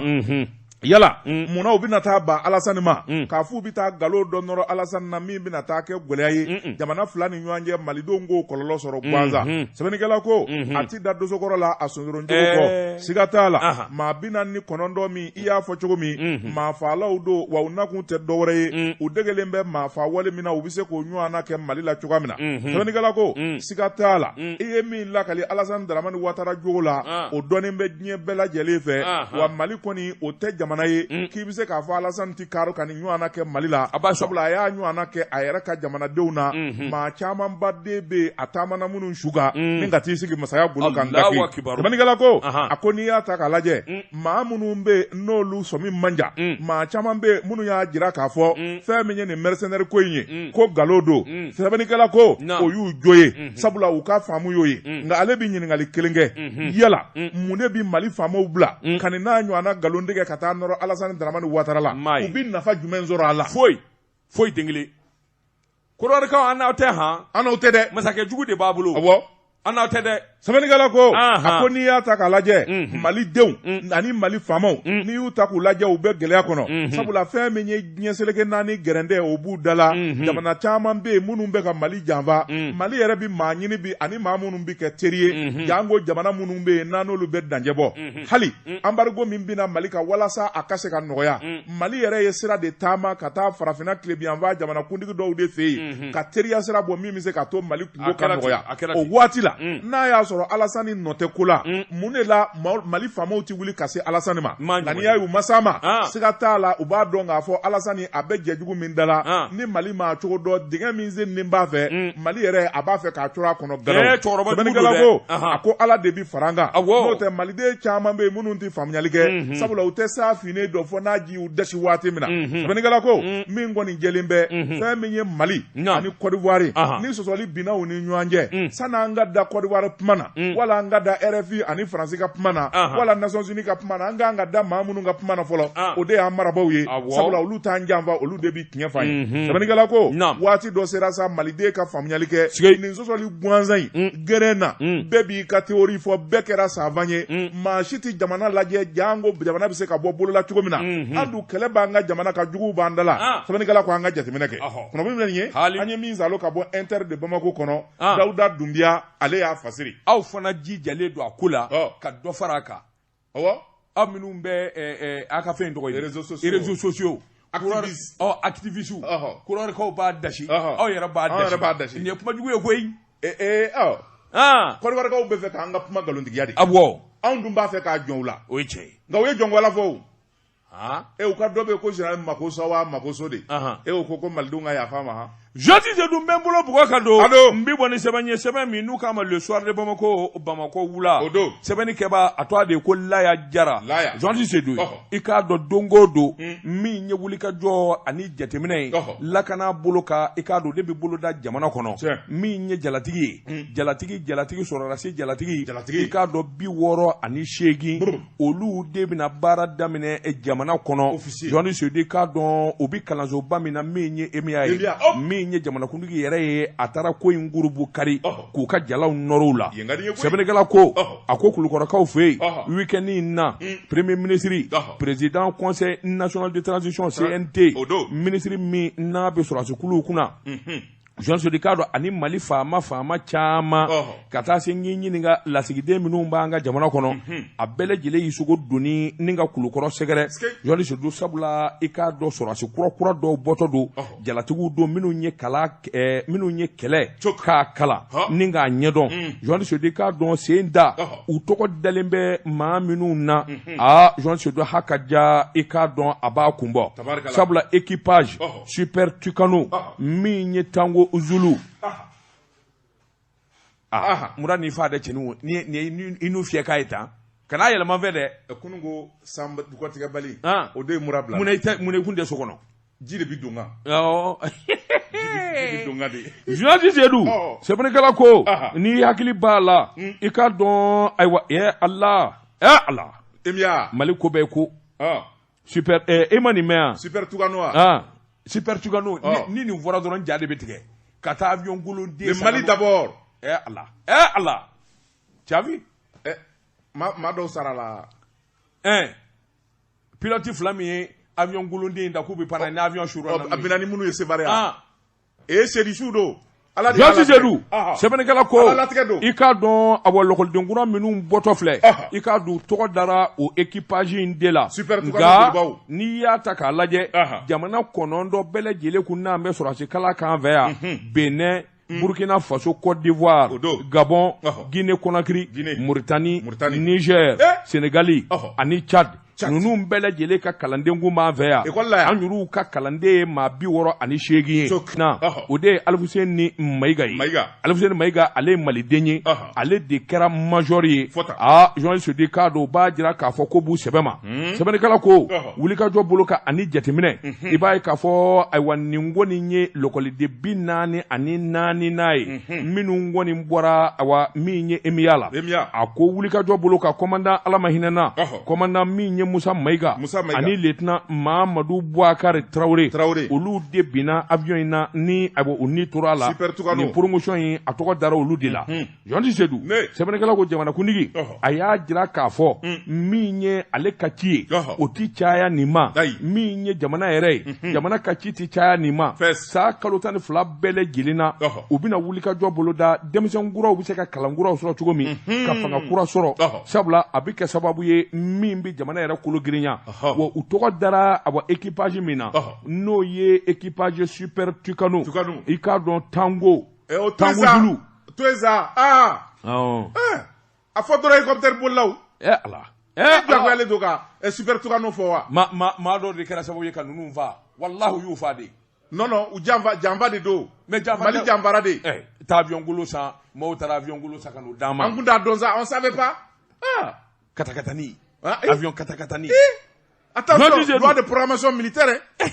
Yala munna u bɛna taa ban Alassane ma, k'a f'u bɛ taa nkalon dɔ nɔrɔ Alassane na min bɛna taa kɛ gɛlɛya ye jamana fila ni ɲɔgɔn cɛ, malidenw k'o kɔlɔlɔ sɔrɔ gansan? Sɛbɛnnikɛla ko a ti da dosokɔrɔ la a sonsoroncogo kɔ. Siga t'a la, maa 49 min i y'a fɔ cogo min, maa faalaw don, wa u nakun tɛ dɔwɛrɛ ye, u degelen bɛ maa faa wale min na, u bɛ se k'o ɲɔgɔnna kɛ Mali la cogoya min na. Sɛbɛnnikɛla ko siga t'a la, i ye min lakali Alassane Dramane Ouattara jogo la, o dɔnnen bɛ diɲɛ bɛɛ lajɛlen fɛ. Wa Mali kɔni, o tɛ jamana ye k'i bɛ se k'a fɔ Alassane ti karo ka nin ɲɔgɔnna kɛ Mali la, sabula a y'a ɲɔgɔnna kɛ a yɛrɛ ka jamanadenw na. Maa camanba den bɛ yen, a taamana minnu su kan ni ka t'i sigi masaya golo kan. Sɛbɛnnikɛla ko a ko n'i y'a ta k'a lajɛ, maa minnu bɛ yen n'olu sɔmi man jan, maa caman bɛ yen minnu y'a jira k'a fɔ fɛn min ye nin mercenaire ko in ye, ko nkalon don. Sɛbɛnnikɛla ko o y'u jo ye, sabula u ka faamu y'o ye. Nka ale bɛ ɲininkali kelen kɛ: yala mun de bɛ Mali faamaw bila ka nin n'a ɲɔgɔnna nkalon tigɛ ka taa nɔrɔ Alassane Dramane Ouattara la? U bɛ nafa jumɛn sɔrɔ a la? Foyi foyi, den kelen. Kɔdiwarikaw, an n'aw tɛ han. An n'aw tɛ dɛ. Masakɛ jugu de b'a bolo. Awɔ. An n'aw tɛ dɛ. Sɛbɛnnikɛla ko a ko n'i y'a ta k'a lajɛ, malidenw ani Mali faamaw, n'i y'u ta k'u lajɛ, u bɛ gɛlɛya kɔnɔ, sabula fɛn min ye diɲɛ seleke naani gɛrɛntɛ, o b'u da la. Jamana caman bɛ yen minnu bɛ ka Mali janfa. Mali yɛrɛ bɛ maa ɲini bi ani maa minnu bɛ kɛ teri ye, janko jamana minnu bɛ yen n'an n'olu bɛ dancɛ bɔ. Hali embargo min bɛna Mali kan walasa a ka se ka nɔgɔya, Mali yɛrɛ ye sira de taama ka taa farafinna tilebinyanfan jamanakuntigi dɔw de fɛ yen ka teriya sira bɔ min bɛ se ka to Mali kunko ka nɔgɔya. O waati la, n'a y'a sɔrɔ Alasani nɔ tɛ ko la, mun de la Mali faamaw tɛ wuli ka se Alasani ma? Nka n'i y'a ye u ma s'a ma, siga t'a la, u b'a dɔn k'a fɔ Alasani a bɛ jɛjugu min da la ni Mali m'a cogo dɔn, dingɛ min sennen b'a fɛ, Mali yɛrɛ a b'a fɛ k'a coro a kɔnɔ garaw. Sɛbɛnnikɛla ko a ko Ala de bi fara an kan, n'o tɛ maliden caman bɛ yen minnu tɛ faamuyali kɛ, sabula u tɛ sa finen dɔn fo n'a ji y'u dasi waati min na. Sɛbɛnnikɛla ko min kɔni jɛlen bɛ, fɛn min ye Mali ani Côte d'Ivoire ni sɔsɔli binna u ni ɲɔgɔn cɛ, sanni an ka da Côte d'Ivoire kuma na, wala an ka da RFI ani Faransi ka kuma na, wala Nations Unies ka kuma na, an k'an ka da maa minnu ka kuma na fɔlɔ, o de y'an marabaaw ye, sabula olu t'an janfa, olu de bi tiɲɛ fɔ an ye. Sɛbɛnnikɛla ko waati dɔ sera sa, maliden ka faamuyali kɛ nin sɔsɔli gansan in gɛrɛn na. Bɛɛ b'i ka théorie fɔ, bɛɛ kɛra savant ye, maa si tɛ jamana lajɛ janko jamana bɛ se ka bɔ bolola cogo min na. An dun kɛlɛ b'an ka jamana ka juguw b'an da la. Sɛbɛnnikɛla ko an ka jateminɛ kɛ. Kunnafoni filɛ nin ye, an ye min salo ka bɔ Inter de Bamako kɔnɔ. Dawuda Dunbiya, ale y'a fasiri. Aw fana jijalen don a ko la ka dɔ fara a kan. Awɔ. Aw minnu bɛ a ka fɛn tɔgɔ ye réseaux sociaux, activistes, ɔ activistes, kɔdiwarikaw b'a dasi, aw yɛrɛ b'a dasi. Nin ye kuma jugu ye koyi. Ee, ɔ Kɔdiwarikaw bɛ fɛ k'an ka kuma nkalontigiya de. Awɔ. Anw dun b'a fɛ k'a jɔn u la. O ye tiɲɛ ye. Nka u ye jɔnko fɔ o. E u ka dɔ bɛ yen ko général Makosa wa Makoso de. E o ko ko malidenw ka yafa ma. Journaliste Seydou n bɛ n bolo bugɔ ka don A don. n bɛ bɔ ni sɛbɛn ye sɛbɛn min n'u k'a ma Le Soir de Bamako Bamakɔ wula O don. sɛbɛnnikɛbaa a tɔgɔ de ye ko Laya Jara Laya. Journaliste Seydou Ɔhɔ. i k'a dɔn don o don min ye wulikajɔ ani jateminɛ ye Ɔhɔ. lakana bolo kan i k'a dɔn o de bɛ bolo da jamana kɔnɔ Tiɲɛ. min ye jalatigi ye jalatigi jalatigi sɔrɔdasi jalatigi Jalatigi. i k'a dɔn 68 Brr. olu de bɛna baara daminɛ jamana kɔnɔ Officier. Journaliste Seydou i k'a dɔn u bɛ kalansoba min na min ye EMIA ye EMIA, ɔ. min ye jamanakuntigi yɛrɛ ye a taara ko in gurubu kari Ɔhɔ. k'u ka jalaw nɔrɔ u la Yen ka di n ye koyi. sɛbɛnnikɛla ko Ɔhɔ. a ko kulukɔrɔkaw fɛ yen Ɔhɔ. week-end in na premier ministre Ɔhɔ. président conseil national de transition CNT O don. ministre min n'a bɛ sɔrɔdasikuluw kunna Journaliste Seydou i k'a dɔn ani Mali faama faama caman Ɔhɔ. ka taa se n k'i ɲininka lasigiden minnu b'an ka jamana kɔnɔ a bɛɛ lajɛlen y'i sogo doni ni ka kulukɔrɔ sɛgɛrɛ Sike. Journaliste Seydou sabula i k'a dɔn sɔrɔdasi kura kura dɔw bɔtɔ don Ɔhɔ. jalatigiw don minnu ye kala minnu ye kɛlɛ Cok. k'a kalan Hɔ. ni k'a ɲɛdɔn Journaliste Seydou i k'a dɔn sen da Ɔhɔ. u tɔgɔ dalen bɛ maa minnu na aa Journaliste Seydou ha ka ja i k'a dɔn a b'a kun bɔ Tabarikala. sabula équipage Ɔhɔ. Super Tucano Ɔhɔ. min ye Tango Zulu Aha. mura n'i fa dɛ cɛnin ni ni i n'u fiyɛ k'a ye tan kana yɛlɛma fɛ dɛ Kunun ko san dugtigɛbali Ah. o de ye mura bila munna i tɛ munna i kun tɛ so kɔnɔ ji de bɛ don n kan awɔ ji bɛ don n kan de Journaliste Seydou Ɔ. sɛbɛnnikɛla ko Aha. n'i hakili b'a la i k'a dɔn ayiwa ɛ Ala ɛ Ala EMIA Mali ko bɛɛ ko ah. super ɛ e ma nin mɛn yan Super Tucano wa ah super Tucano Ɔ. ni nin fɔra dɔrɔn ja de bɛ tigɛ ka taa avion kolon den Le Mali d'abord ɛ Ala ɛ Ala tu as vu Eh, maa dɔw sara la ɛn pilote fila min ye avion kolonden da k'u bɛ panna ni avion sura a binna ni minnu ye Sevare ah e serisiw don Ala de y'a Journaliste latigɛ. Seydou Aha. sɛbɛnnikɛla ko Ala latigɛ don i k'a dɔn awɔ lɔkɔliden kura minnu bɔtɔ filɛ Aha. i k'a dɔn u tɔgɔ dara o équipage in de la Super Tucano nka bolibaw. n'i y'a ta k'a lajɛ Aha. jamana 9 bɛɛ lajɛlen kun n'an bɛ sɔrɔdasikala kan fɛ yan Benin Burkina Faso Côte d'Ivoire O don. Gabon Ɔhɔ. Guinée Conakry Guinée. Mauritanie Mauritanie. Niger Eh. Sénégali Ɔhɔ. ani Tchad Tchad. ninnu bɛɛ lajɛlen ka kalanden kun b'an fɛ yan École la yan. an yɛrɛw ka kalanden ye maa 68 ye Cok. na Ɔhɔ. o de ye Alifuseni Mayiga ye Mayiga. Alifuseni Mayiga ale ye maliden ye Ɔhɔ. ale de kɛra major ye Fɔ tan. aa journaliste Seydou k'a dɔn o b'a jira k'a fɔ ko b'u sɛbɛ ma sɛbɛnnikɛla ko Ɔhɔ. wulikajɔ bolo kan ani jateminɛ i b'a ye k'a fɔ ayiwa nin kɔni ye lɔkɔliden 44 n'a ye minnu kɔni bɔra ayiwa min ye EMIA la EMIA. a ko wulikajɔ bolo kan commandant Ala ma hinɛ na Ɔhɔ. commandant min ye Musa Mayiga Musa Mayiga. ani lieutenant Mahamadu Bouakar Traoré Traoré. olu de binna avion in na ni ayiwa u ni tora a la Super Tucano. nin promotion in a tɔgɔ dara olu de la Journaliste Seydou Ne. sɛbɛnnikɛla ko jamanakuntigi Ɔhɔ. a y'a jira k'a fɔ min ye ale ka ci ye Ɔhɔ. o ti caya nin ma Ayi. min ye jamana yɛrɛ ye jamana ka ci ti caya nin ma Fɛs. san kalo 12 bɛɛ lajɛlen na Ɔhɔ. u bɛna wulikajɔ boloda denmisɛn kuraw bɛ se ka kalan kuraw sɔrɔ cogo min ka fanga kura sɔrɔ Ɔhɔ. sabula a bɛ kɛ sababu ye min bɛ jamana yɛrɛ kolo girinya Ɔhɔ. wa u tɔgɔ dara awa équipage min na Ɔhɔ. n'o ye équipage super Tucano Tucano. i k'a dɔn tango Eh, o tango Toeza Zulu Toeza ah Awɔ. eh, a fɔ dɔrɔn hélicoptère bolilaw ɛ ala ɛ ala diyagoyalen don ka Super Tucano fɔ wa ma ma maa dɔw de kɛra sababu ye ka ninnu faa walahi u y'u faa de non non u janfa janfa de don Mais janfa Mali tɛ- janfara de ɛ taa avion golo san maaw taara avion golo san ka n'o d'an ma an kun t'a dɔn sa on savait pas ah katakatani Ah, eh. avion katakatani Attention, Journaliste loi de programmation militaire, hein.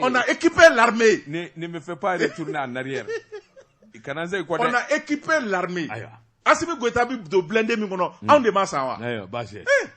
On a équipé l'armée. ne me fais pas retourner en arrière kana n segin kɔ On dɛ a équipé l'armée. ayiwa Assimi Goïta bi don blindé min kɔnɔ, anw de m'a san wa? ayiwa baasi tɛ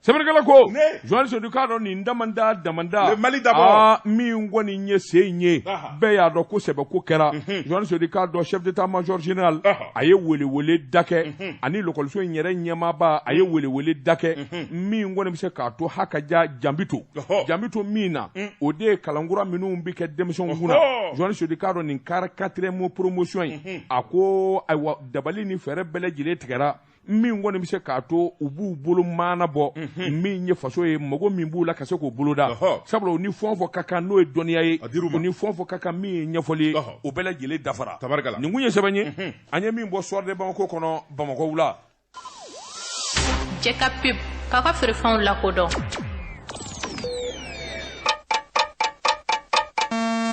sɛbɛnnikɛla ko Ne. journaliste Seydou k'a dɔn nin damanda damanda Le Mali d'abord. aa min kɔni ye sen in ye Aha. bɛɛ y'a dɔn ko sɛbɛ ko kɛra journaliste Seydou k'a dɔn chef d'état major général Aha. a ye welewele da kɛ ani lɔkɔliso in yɛrɛ ɲɛmaaba a ye welewele da kɛ min kɔni bɛ se k'a to hakaja janbito Ɔhɔ. janbito min na o de ye kalankura minnu bɛ kɛ denmisɛnw kunna Ɔhɔ. journaliste Seydou k'a dɔn nin kɛra quatrième promotion ye a ko ayiwa dabali ni fɛɛrɛ bɛɛ lajɛlen tigɛra min kɔni bɛ se k'a to u b'u bolo maana bɔ min ye faso ye mago min b'u la ka se k'o boloda Ɔhɔ. sabula u ni fɛn o fɛn ka kan n'o ye dɔnniya ye A dir'u ma. u ni fɛn o fɛn ka kan min ye ɲɛfɔli ye Ɔhɔ. o bɛɛ lajɛlen dafara Tabarikala. nin kun ye sɛbɛn ye an ye min bɔ Soir de Bamako kɔnɔ Bamakɔ wula Jɛ ka pub k'a ka feerefɛnw lakodɔn.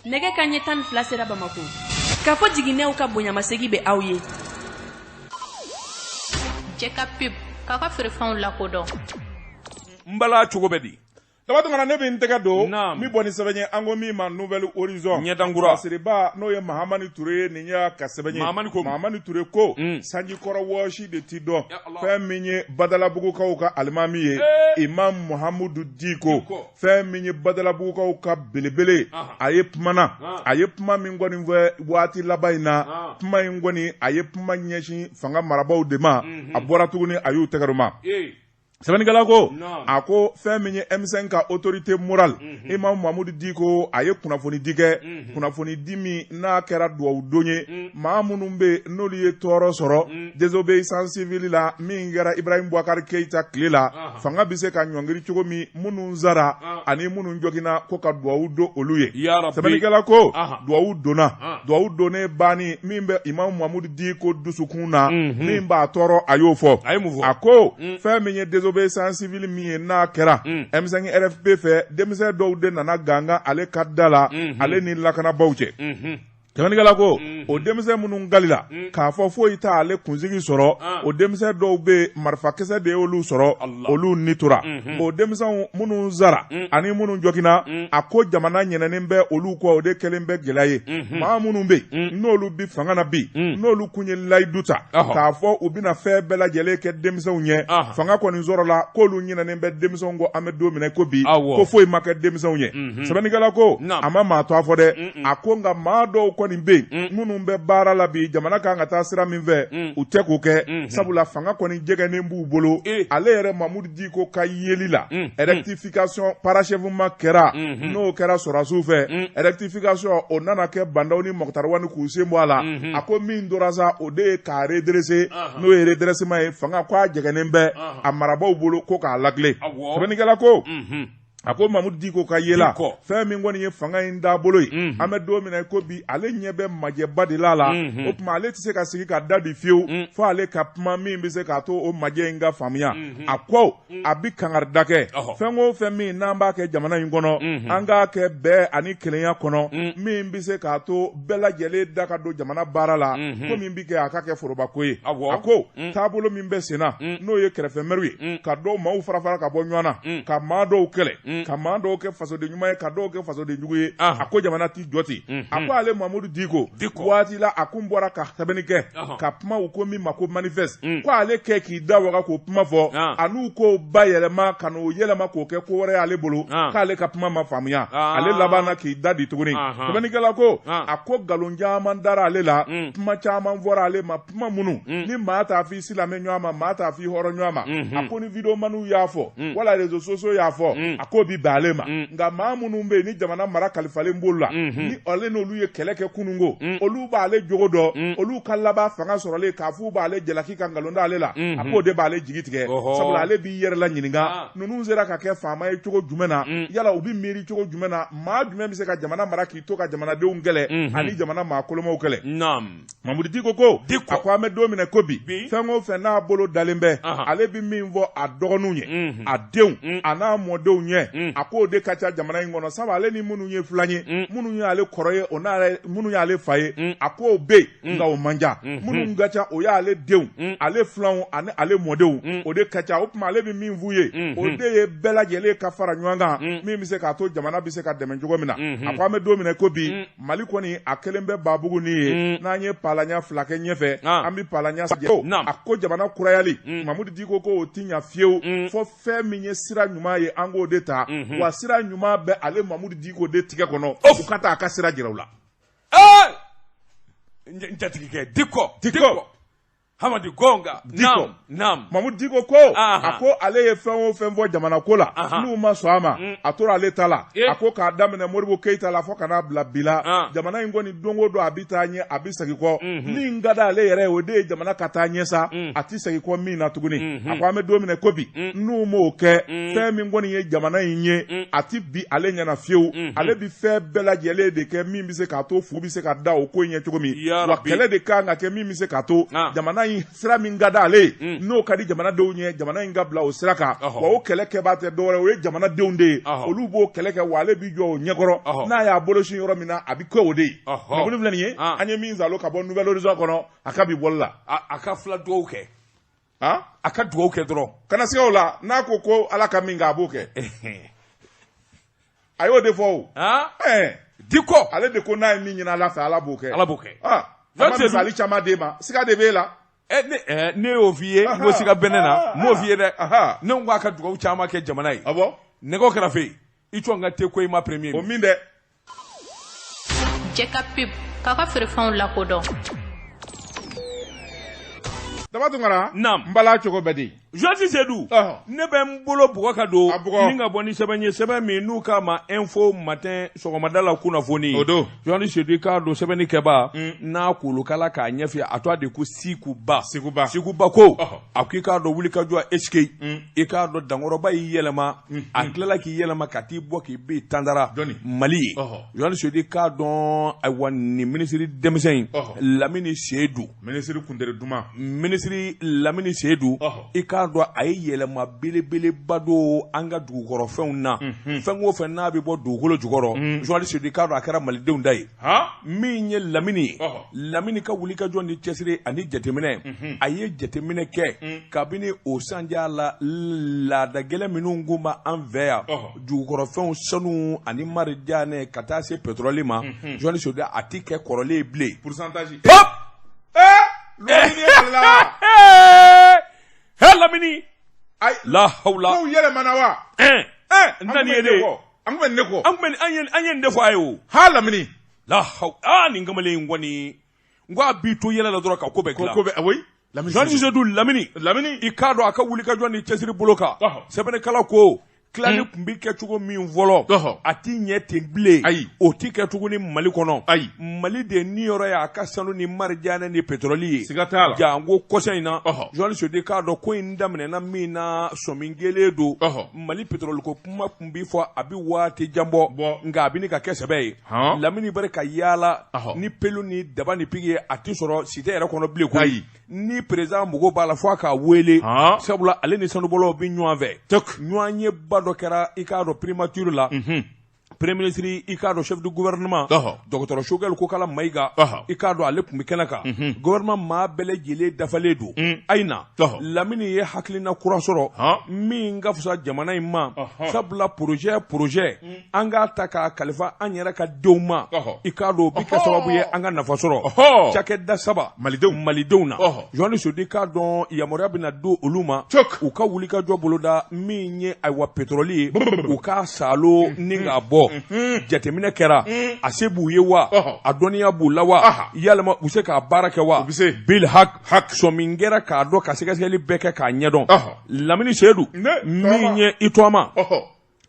Nɛgɛ kanɲɛ 12 sera Bamakɔ. Kafo jiginɛw ka bonyamasegin bɛ aw ye. Cɛ ka pub k'a ka feerefɛnw lakodɔn. N bala cogo bɛ di? Daba Tunkara, ne bɛ n tɛgɛ don min bɔ ni sɛbɛn ye, an ko min ma Nouvel Horizon. Ɲɛdankura. Siriba, n'o ye Mahamani Ture ye, nin y'a ka sɛbɛn ye. Mahamani ko. Mahamani Ture ko sanjikɔrɔ wɔsi de ti dɔn. Fɛn min ye Badalabugukaw ka alimami ye, Imam Muhamudu Diko, fɛn min ye Badalabugukaw ka belebele, a ye kumana, a ye kuma min kɔni fɔ waati laban in na, kuma in kɔni, a ye kuma ɲɛsin fanga marabaaw de ma. A bɔra tuguni, a y'u tɛgɛ ma. Sɛbɛnnikɛla ko, a ko fɛn min ye M5 ka autorité morale, Imam Mamudu Diko, a ye kunnafoni di kɛ, kunnafoni di min n'a kɛra duwawu don ye maa minnu bɛ n'olu ye tɔɔrɔ sɔrɔ désobéissance civile la min kɛra Ibrahim Boubacar Keïta tile la, fanga bɛ se ka ɲɔngiri cogo min, minnu sara ani minnu joginna, ko ka duwawu don olu ye. Sɛbɛnnikɛla ko duwawu donna, duwawu donnen banni min bɛ Imam Mamudu Diko dusukun na, min b'a tɔɔrɔ, a y'o fɔ. A ko fɛn min ye désobéissance civile min ye n'a kɛra M5 RFP fɛ, denmisɛn dɔw de nana gangan ale ka da la, ale ni lakanabaw cɛ. Sɛbɛnnikɛla ko o denmisɛn minnu galila k'a fɔ foyi t'a ale kunsigi sɔrɔ, o denmisɛn dɔw bɛ marifakisɛ de y'olu sɔrɔ, olu ni tora. O denmisɛnw minnu sara ani minnu joginna, a ko jamana ɲinɛnen bɛ olu kɔ, o de kɛlen bɛ gɛlɛya ye. Maa minnu bɛ yen n'olu bi fanga na bi, n'olu kun ye layidu ta k'a fɔ u bɛna fɛn bɛɛ lajɛlen kɛ denmisɛnw ye, fanga kɔni sɔrɔla, k'olu ɲinɛnen bɛ denmisɛnw kɔ. An bɛ don min na ko bi, ko foyi ma kɛ denmisɛnw ye. Sɛbɛnnikɛla ko a ma maa to a fɔ dɛ, a ko nka maa dɔw kɔni bɛ yen minnu bɛ baara la bi, jamana kan ka taa sira min fɛ, u tɛ k'o kɛ, sabula fanga kɔni jɛgɛnnen b'u bolo. Ale yɛrɛ Mamudu Diko ka yeli la, rectification, parachèvement kɛra, n'o kɛra sɔrɔdasiw fɛ, rectification o nana kɛ Bah N'Daw ni Moctar Ouane k'u sen bɔ a la. A ko min tora sa, o de ye k'a redresser, n'o ye redressement ye. Fanga ko a jɛgɛnnen bɛ a marabaaw bolo, ko k'a latilen. Sɛbɛnnikɛla ko, a ko Mamudu Diko ka yela, fɛn min kɔni ye fanga in taabolo ye, an bɛ don min na ko bi, ale ɲɛ bɛ majɛba de la la. O tuma ale tɛ se ka sigi ka da di fiyewu fo ale ka kuma min bɛ se k'a to o majɛ in ka faamuya. A ko a bi kangarida kɛ, fɛn o fɛn min n'an b'a kɛ jamana in kɔnɔ, an k'a kɛ bɛn ani kelenya kɔnɔ, min bɛ se k'a to bɛɛ lajɛlen da ka don jamana baara la, ko min bɛ kɛ, a ka kɛ forobako ye. A ko taabolo min bɛ sen na, n'o ye kɛrɛfɛmɛriw ye, ka dɔw maaw fara fara ka bɔ ɲɔgɔn na, ka maa dɔw kɛlɛ, ka maa dɔw kɛ fasoden ɲuman ye, ka dɔw kɛ fasoden jugu ye, a ko jamana ti jɔ ten. A ko ale Mamudu Diko, waati la a kun bɔra ka sɛbɛnni kɛ ka kuma, u ko min ma ko manifeste, ko ale kɛ k'i da waga k'o kuma fɔ, a n'u ko ba yɛlɛma ka n'o yɛlɛma k'o kɛ ko wɛrɛ y'ale bolo, k'ale ka kuma ma faamuya. Ale labanna k'i da di tuguni. Sɛbɛnnikɛla ko, a ko nkalon caman dara ale la, kuma caman fɔra ale ma, kuma minnu ni maa t'a f'i silamɛ ɲɔgɔn ma, maa t'a f'i hɔrɔn ɲɔgɔn ma. A ko ni videomaniw y'a fɔ wala réseaux sociaux y'a fɔ, a k'o bi bɛn ale ma. Nka maa minnu bɛ yen ni jamana mara kalifalen b'olu la, ni ale n'olu ye kɛlɛ kɛ kununko, olu b'ale jogo dɔn, olu ka laban fanga sɔrɔlen k'a f'u b'ale jalaki ka nkalon da ale la, a k'o de b'ale jigi tigɛ, sabula ale b'i yɛrɛ la ɲininka, ninnu sera ka kɛ faama ye cogo jumɛn na? Yala u bɛ miiri cogo jumɛn na? Maa jumɛn bɛ se ka jamana mara k'i to ka jamanadenw kɛlɛ ani jamana maa kolomaw kɛlɛ? Mamudu Diko ko, a ko an bɛ don min na ko bi, fɛn o fɛn n'a bolo dalen bɛ, ale bɛ min fɔ a dɔgɔninw ye, a denw a n'a mɔdenw ɲɛ, a k'o de ka ca jamana in kɔnɔ, sabu ale ni minnu ye filan ye, minnu ye ale kɔrɔ ye, o n'ale minnu y'ale fa ye, a k'o bɛ yen, nka o man ca. Minnu ka ca, o y'ale denw, ale filanw ani ale mɔdenw, o de ka ca. O tuma ale bɛ min f'u ye, o de ye bɛɛ lajɛlen ka fara ɲɔgɔn kan, min bɛ se k'a to jamana bɛ se ka dɛmɛ cogo min na. A ko an bɛ don min na ko bi, Mali kɔni a kɛlen bɛ babugu ni ye, n'an ye palanya fila kɛ ɲɛfɛ, an bɛ palanya a ko jamana kurayali. Mamudu Diko ko o ti ɲa fiyewu fo fɛn min ye sira ɲuman ye, an k'o de ta. Wa sira ɲuman bɛ ale Mamudu Diko de tigɛ kɔnɔ, u ka taa a ka sira jira u la. N jatigikɛ Diko, Diko Hamadi Gonga. Diko. Naam. Mamudu Diko ko, a ko ale ye fɛn o fɛn fɔ jamana ko la, n'u ma sɔn a ma, a tora ale ta la. A ko k'a daminɛ Modibo Keyita la fo ka n'a bila bi la, jamana in kɔni, don o don a bɛ taa ɲɛ, a bɛ segin kɔ. Min ka d'ale yɛrɛ ye, o de ye jamana ka taa ɲɛ sa, a tɛ segin kɔ min na tuguni. A ko an bɛ don min na ko bi, n'u m'o kɛ, fɛn min kɔni ye jamana in ye, a tɛ bi ale ɲɛna fiyewu. Ale bɛ fɛn bɛɛ lajɛlen de kɛ min bɛ se k'a to fu bɛ se ka da o ko in ɲɛ cogo min. Wa kɛlɛ de kan ka kɛ min bɛ se k'a to jamana jamana in sira min ka d'ale ye mm. n'o ka di jamanadenw ye jamana in ka bila o sira kan wa o kɛlɛ kɛbaa tɛ dɔwɛrɛ o ye jamanadenw de ye olu b'o kɛlɛ kɛ wa ale b'i jɔ o ɲɛkɔrɔ n'a y'a bolo sin yɔrɔ min na a bɛ kɛ o de ye kunnafoni filɛ nin ye ah. an ye min salo ka bɔ Nouvel Horizon kɔnɔ a ka bi bɔli la a ka fila dugawu kɛ a ka dugawu kɛ dɔrɔn kana siga o la n'a ko ko ala ka min kɛ a b'o kɛ a y'o de fɔ o Diko ale de ko n'a ye min ɲini ala fɛ ala b'o kɛ ala b'o kɛ a ma misali caman d'e ma siga de b'e la ne y'o f'i ye n ko siga bɛ ne na n m'o f'i ye dɛ ne ko a ka dugawu caman kɛ jamana ye nɛgɛ kɛrɛfɛ i jɔ n ka te ko i ma premier o min dɛ Jɛ ka pub k'a ka feerefɛnw lakodɔn. Daba Tunkara, Naamu. n bala cogo bɛ di? Journaliste Seydou, Ɔhɔ. ne bɛ n bolo bugɔ ka don A bugɔ. ni ka bɔ ni sɛbɛn ye sɛbɛn min n'u k'a ma info matin sɔgɔmada la kunnafoni. O don. Journaliste Seydou i k'a dɔn sɛbɛnni kɛbaa n'a kolokala k'a ɲɛf'i ye a tɔgɔ de ko Siku Ba. Siku Ba. Siku Ba ko Ɔhɔ. a ko i k'a dɔn wulikajɔ esike i k'a dɔn dankɔrɔba y'i yɛlɛma a tilala k'i yɛlɛma ka t'i bɔ k'i bin tandara mali ye journaliste Seydou i k'a dɔn ayiwa nin minisiri denmisɛn in Lamini Seydou minisiri kundere duman minisiri Lamini Seydou i k'a dɔn a ye yɛlɛma belebeleba don an ka dugukɔrɔfɛnw na fɛn o fɛn n'a bɛ bɔ dugukolo jukɔrɔ journaliste Seydou i k'a dɔn a kɛra malidenw da ye min ye lamini ye lamini ka wulikajɔ ni cɛsiri ani jateminɛ mhm. a ye jateminɛ kɛ mm. kabini o sanja la laada gɛlɛn minnu kun b'an fɛ yan dugukɔrɔfɛnw sanu ani marijanɛ ka taa se pétrole ma mhm. journaliste Seydou a ti kɛ kɔrɔlen ye bilen pourcentage pop eh lamini la hawla kow yɛlɛmana wa n nani ye de an kun bɛ nin de kɔ an kun bɛ an ye an ye nin de fɔ a ye o ha lamini la haw aa nin kamalen in kɔni n ko a b'i to yɛlɛ la dɔrɔn ka ko bɛɛ dilan ko bɛɛ oui lamini Journaliste Seydou lamini lamini i k'a dɔn a ka wulikajɔ ni cɛsiri bolo kan sɛbɛnnikɛla ko tilali hmm. tun bɛ kɛ cogo min fɔlɔ a ti ɲɛ ten bilen ayi o ti kɛ tuguni mali kɔnɔ ayi mali de niyɔrɔ ye a ka sanu ni marijanɛ ni pétrole ye siga t'a la janko kɔsa in na journaliste Seydou i k'a dɔn ko in daminɛna min na sɔmi kelen don mali pétrole ko kuma tun bɛ fɔ a bɛ waati jan bɔ nka a bɛ ɲini ka kɛ sɛbɛ ye lamini bɛ ka yaala ni pelu ni daba ni piki ye a tɛ sɔrɔ cité yɛrɛ kɔnɔ bilen koyi ni président mago b'a la fo a k'a wele sabula ale ni sanubɔlaw bɛ ɲɔgɔn fɛ ɲɔgɔnyeba dɔ kɛra i k'a dɔn primature la premier ministre i k'a dɔn chef du gouvernement dɔgɔtɔrɔ Choguel Kokala Mayiga i k'a dɔn ale tun bɛ kɛnɛ kan gouvernement maa bɛɛ lajɛlen dafalen don ayi na Lamini ye hakilina kura sɔrɔ min ka fisa jamana in ma sabula projet projet an k'a ta k'a kalifa an yɛrɛ ka denw ma i k'a dɔn o bɛ kɛ sababu ye an ka nafa sɔrɔ cakɛda saba malidenw na journaliste Seydou i k'a dɔn yamaruya bɛna di olu ma u ka wulikajɔ boloda min ye ayiwa pétrole ye u k'a saalo ni k'a bɔ jateminɛ kɛra a se b'u ye wa a dɔnniya b'u la wa yalima u se k'a baara kɛ wa bil hak sɔmi kɛra k'a dɔn ka sɛgɛsɛgɛli bɛɛ kɛ k'a ɲɛdɔn Lamini Seydou min ye i tɔgɔma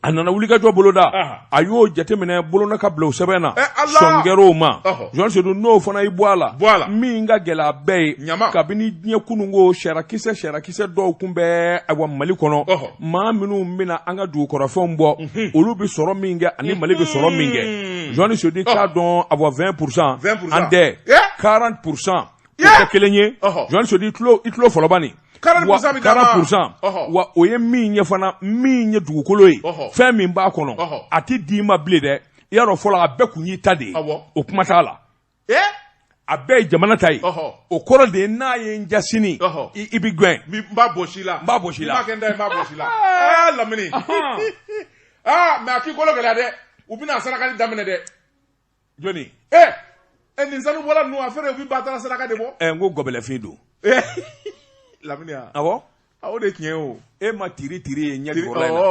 a nana wulikajɔ boloda a y'o jateminɛ bolonɔ ka bila o sɛbɛn na sɔn kɛra o ma journaliste Seydou n'o fana y'i bɔ a la min ka gɛlɛn a bɛɛ ye kabini diɲɛ kununko sariya kisɛ dɔw tun bɛ ayiwa Mali kɔnɔ maa minnu bɛna an ka dugukɔrɔfɛnw bɔ olu bɛ sɔrɔ min kɛ ani Mali bɛ sɔrɔ min kɛ journaliste Seydou k'a dɔn awa 20% an tɛ 40% o tɛ kelen ye journaliste Seydou i tulo fɔlɔba nin 40% wa o ye min ye fana min ye dugukolo ye fɛn min b'a kɔnɔ a tɛ d'i ma bilen dɛ i y'a dɔn fɔlɔ a bɛɛ tun y'i ta de ye o kuma t'a la a bɛɛ ye jamana ta ye o kɔrɔ de ye n'a ye n ja sini i bɛ gɛn n b'a bɔsi la n b'a bɔsi la n b'a kɛ n ta ye n b'a bɔsi la aa lamini aa mais a k'i kolo gɛlɛya dɛ u bɛna sarakali daminɛ dɛ jɔni ɛ ɛ nin sanubɔla ninnu a fɛnɛ u bɛ batara saraka de bɔ ɛ n ko gɔbɛlɛfin don lamini a awɔ a o de ye tiɲɛ ye o e ma tiri tiri ye ɲɛ jukɔrɔla in na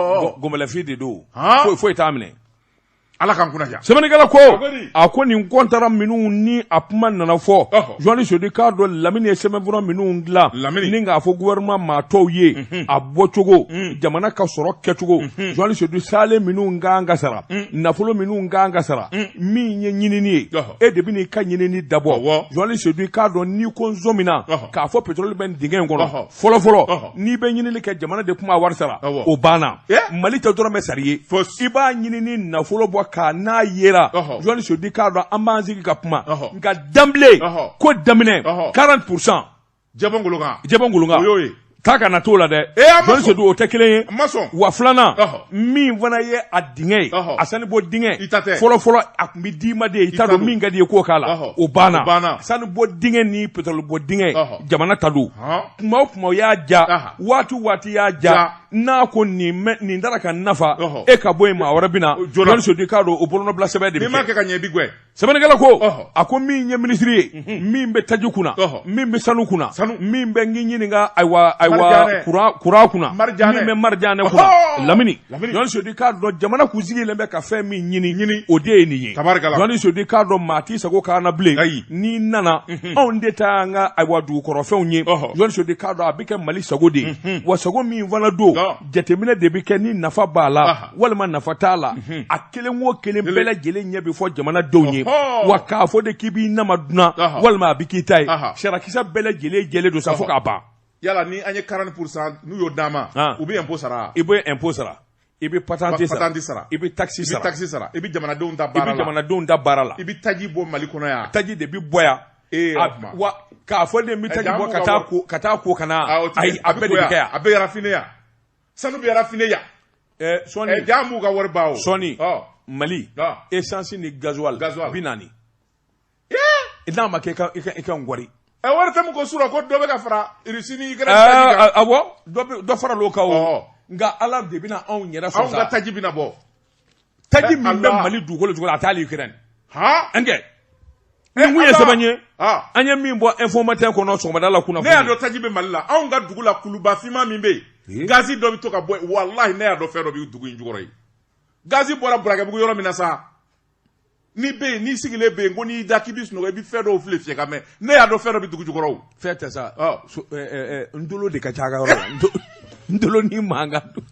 gɔbɛlɛfin de don foyi foyi t'a minɛ Ala k'an kunna diya. Sɛbɛnnikɛla ko a ko nin kɔntara minnu ni a kuma nana fɔ journaliste Seydou k'a dɔn Lamini ye sɛbɛnfura minnu dilan ni k'a fɔ gouvernement maa tɔw ye a bɔcogo jamana ka sɔrɔ kɛcogo journaliste Seydou salen minnu kan ka sara nafolo minnu kan ka sara min ye ɲinini ye e de bɛna i ka ɲinini dabɔ journaliste Seydou k'a dɔn n'i ko n sɔmina k'a fɔ pétrole bɛ nin dingɛ in kɔnɔ fɔlɔ fɔlɔ n'i bɛ ɲinini kɛ jamana de tun b'a wari sara o banna mali tɛ dɔrɔmɛ sara i ye i b'a ɲinini nafolo bɔ k'a n'a yera journaliste Seydou k'a dɔn an b'an sigi ka kuma nka d'emblée ko daminɛ 40% Jɛbɔ ngolo kan. Jɛbɔ ngolo kan. O y'o ye. Taa ka na t'o la dɛ. Ee an ma Jɔnni sɔn. Sedu, o tɛ kelen ye. N ma sɔn. Wa filanan, min fana ye a dingɛ ye, a sanubɔ dingɛ, I ta tɛ. fɔlɔ fɔlɔ a tun bɛ d'i ma de, i t'a ta dɔn don. min ka di i ye k'o k'a la, o banna. O banna. Sanubɔ dingɛ ni pétrole bɔ dingɛ, jamana ta don. Kuma o kuma o y'a ja, waati o waati y'a ja, Ja. n'a ko nin mɛ nin taara ka nafa, e e ka bɔ yen, maa wɛrɛ bɛ na. Joona. Jɔnni Sedu, i k'a dɔn o bolonɔbila sɛbɛn de N'i bɛ m'a kɛ. kɛ ka ɲɛ, i b'i gɛn. Sɛbɛnnikɛla ko, a ko min ye minisiri ye, min bɛ taji kunna, min bɛ sanu kunna, min bɛ n k'i ɲininka, ayiwa ayiwa, Marijanɛ. courant kunna, Marijanɛ. min bɛ marijanɛ kunna, Lamini. Lamini. Jɔnni Sedu, k'a dɔn jamana kun sigilen bɛ ka fɛn min ɲini, o de ye nin ye. Tabarikala. Jɔnni Sedu, k'a dɔn maa t'i sago k'an na bilen. Ayi. N'i nana, anw de ta an ka ayiwa dugukɔrɔfɛnw ye. Jɔnni Sedu, k'a dɔn a bɛ kɛ Mali sago de ye, wa sago min fana don, jateminɛ de bɛ kɛ ni nafa b'a la walima nafa t'a la. A kelen o kelen bɛɛ lajɛlen ɲɛ bɛ fɔ jamanadenw ye, wa k'a fɔ de k'i b'i nama dunan walima a bɛ k'i ta ye, sariyakisɛ bɛɛ lajɛlen jɛlen don sa fo k'a ban. Yala ni an ye 40% n'u y'o d'an ma, u bɛ impôt sara? I bɛ impôt sara, i bɛ patente sara, patente sara, i bɛ taxe i bɛ sara, taxe sara, i bɛ jamanadenw ta i baara bɛ la, jamanadenw da baara la, i bɛ taji bɔ Mali kɔnɔ yan. Taji de bɛ bɔ yan. Wa k'a fɔ de n bɛ taji bɔ ka taa ko ka na, ayi, a bɛɛ de bɛ kɛ yan. A bɛ raffiner yan, sanu bɛ raffiner yan. Sɔɔni. Jaa b'u ka wari ban o. Sɔɔni, Mali essence ni gasoil 40, n'a ma kɛ i ka n gɔri. Wari tɛ min ko surɔ ko dɔ bɛ ka fara Russie ni Ukraine taji kan. Awɔ, dɔ faral'o kan o, nka Ala de bɛna anw yɛrɛ sɔn sa. Anw ka taji bɛna bɔ. Taji min bɛ Mali dugukolo jukɔrɔ, a t'ale Ukraine. Han. An kɛ. Nin kun ye sɛbɛn ye. An ye min bɔ Info Matin kɔnɔ sɔgɔmada la kunnafoni. Ne y'a dɔn taji bɛ Mali la, anw ka dugu la kuluba finman min bɛ yen. Gazi dɔ bɛ to ka bɔ yen, walahi ne y'a dɔn fɛn dɔ bɛ dugu in jukɔrɔ yen. Gazi bɔra Burakɛbugu yɔrɔ min na sa. N'i bɛ yen, n'i sigilen bɛ yen ko n'i da k'i bɛ sunɔgɔ, i bɛ fɛn dɔw fili fiyɛ ka mɛn. Ne y'a dɔn fɛn dɔ bɛ dugu jukɔrɔ o. Fɛn tɛ sa. Ntolo de ka ca a ka yɔrɔ la. Ntolo ni mankan don.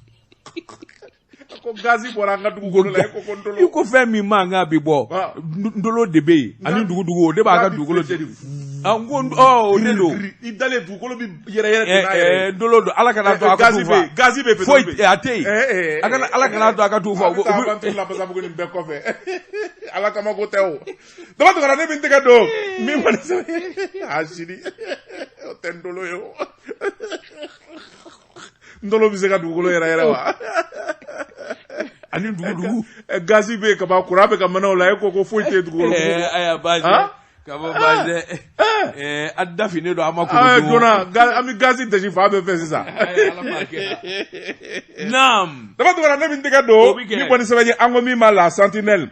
Ko gazi bɔra an ka dugukolo la, e ko ko ntolo. I ko fɛn min mankan bɛ bɔ, ntolo de bɛ yen ani dugudugu, o de b'a ka dugukolo. N ko o de don. I dalen dugukolo bɛ yɛrɛ yɛrɛ n'a yɛrɛ ye. Ntolo don, Ala kana to a ka t'u fa. Gazi bɛ yen. Foyi a tɛ yen. Ala kana to a ka t'u fa. A bɛ taa aventure la Basabugu nin bɛɛ kɔfɛ. Ala kama ko tɛ o. Daba Tunkara, ne bɛ n tɛgɛ don min kɔni sɛbɛn a sini, o tɛ ntolo ye o. Ntolo bɛ se ka dugukolo yɛrɛ yɛrɛ wa? Ani dugudugu. Gazi bɛ yen kaban, kuran bɛ ka mɛnɛ o la, e ko ko foyi tɛ dugukolo. Ayiwa baasi ka bɔ baasi tɛ, a da finnen don, an ma kuru dun. Joona an bɛ gazi dasi fan bɛɛ fɛ sisan. Naam. Daba Tunkara, ne bɛ n tɛgɛ don ni kɔni sɛbɛn ye, an ko min ma La Sentinelle.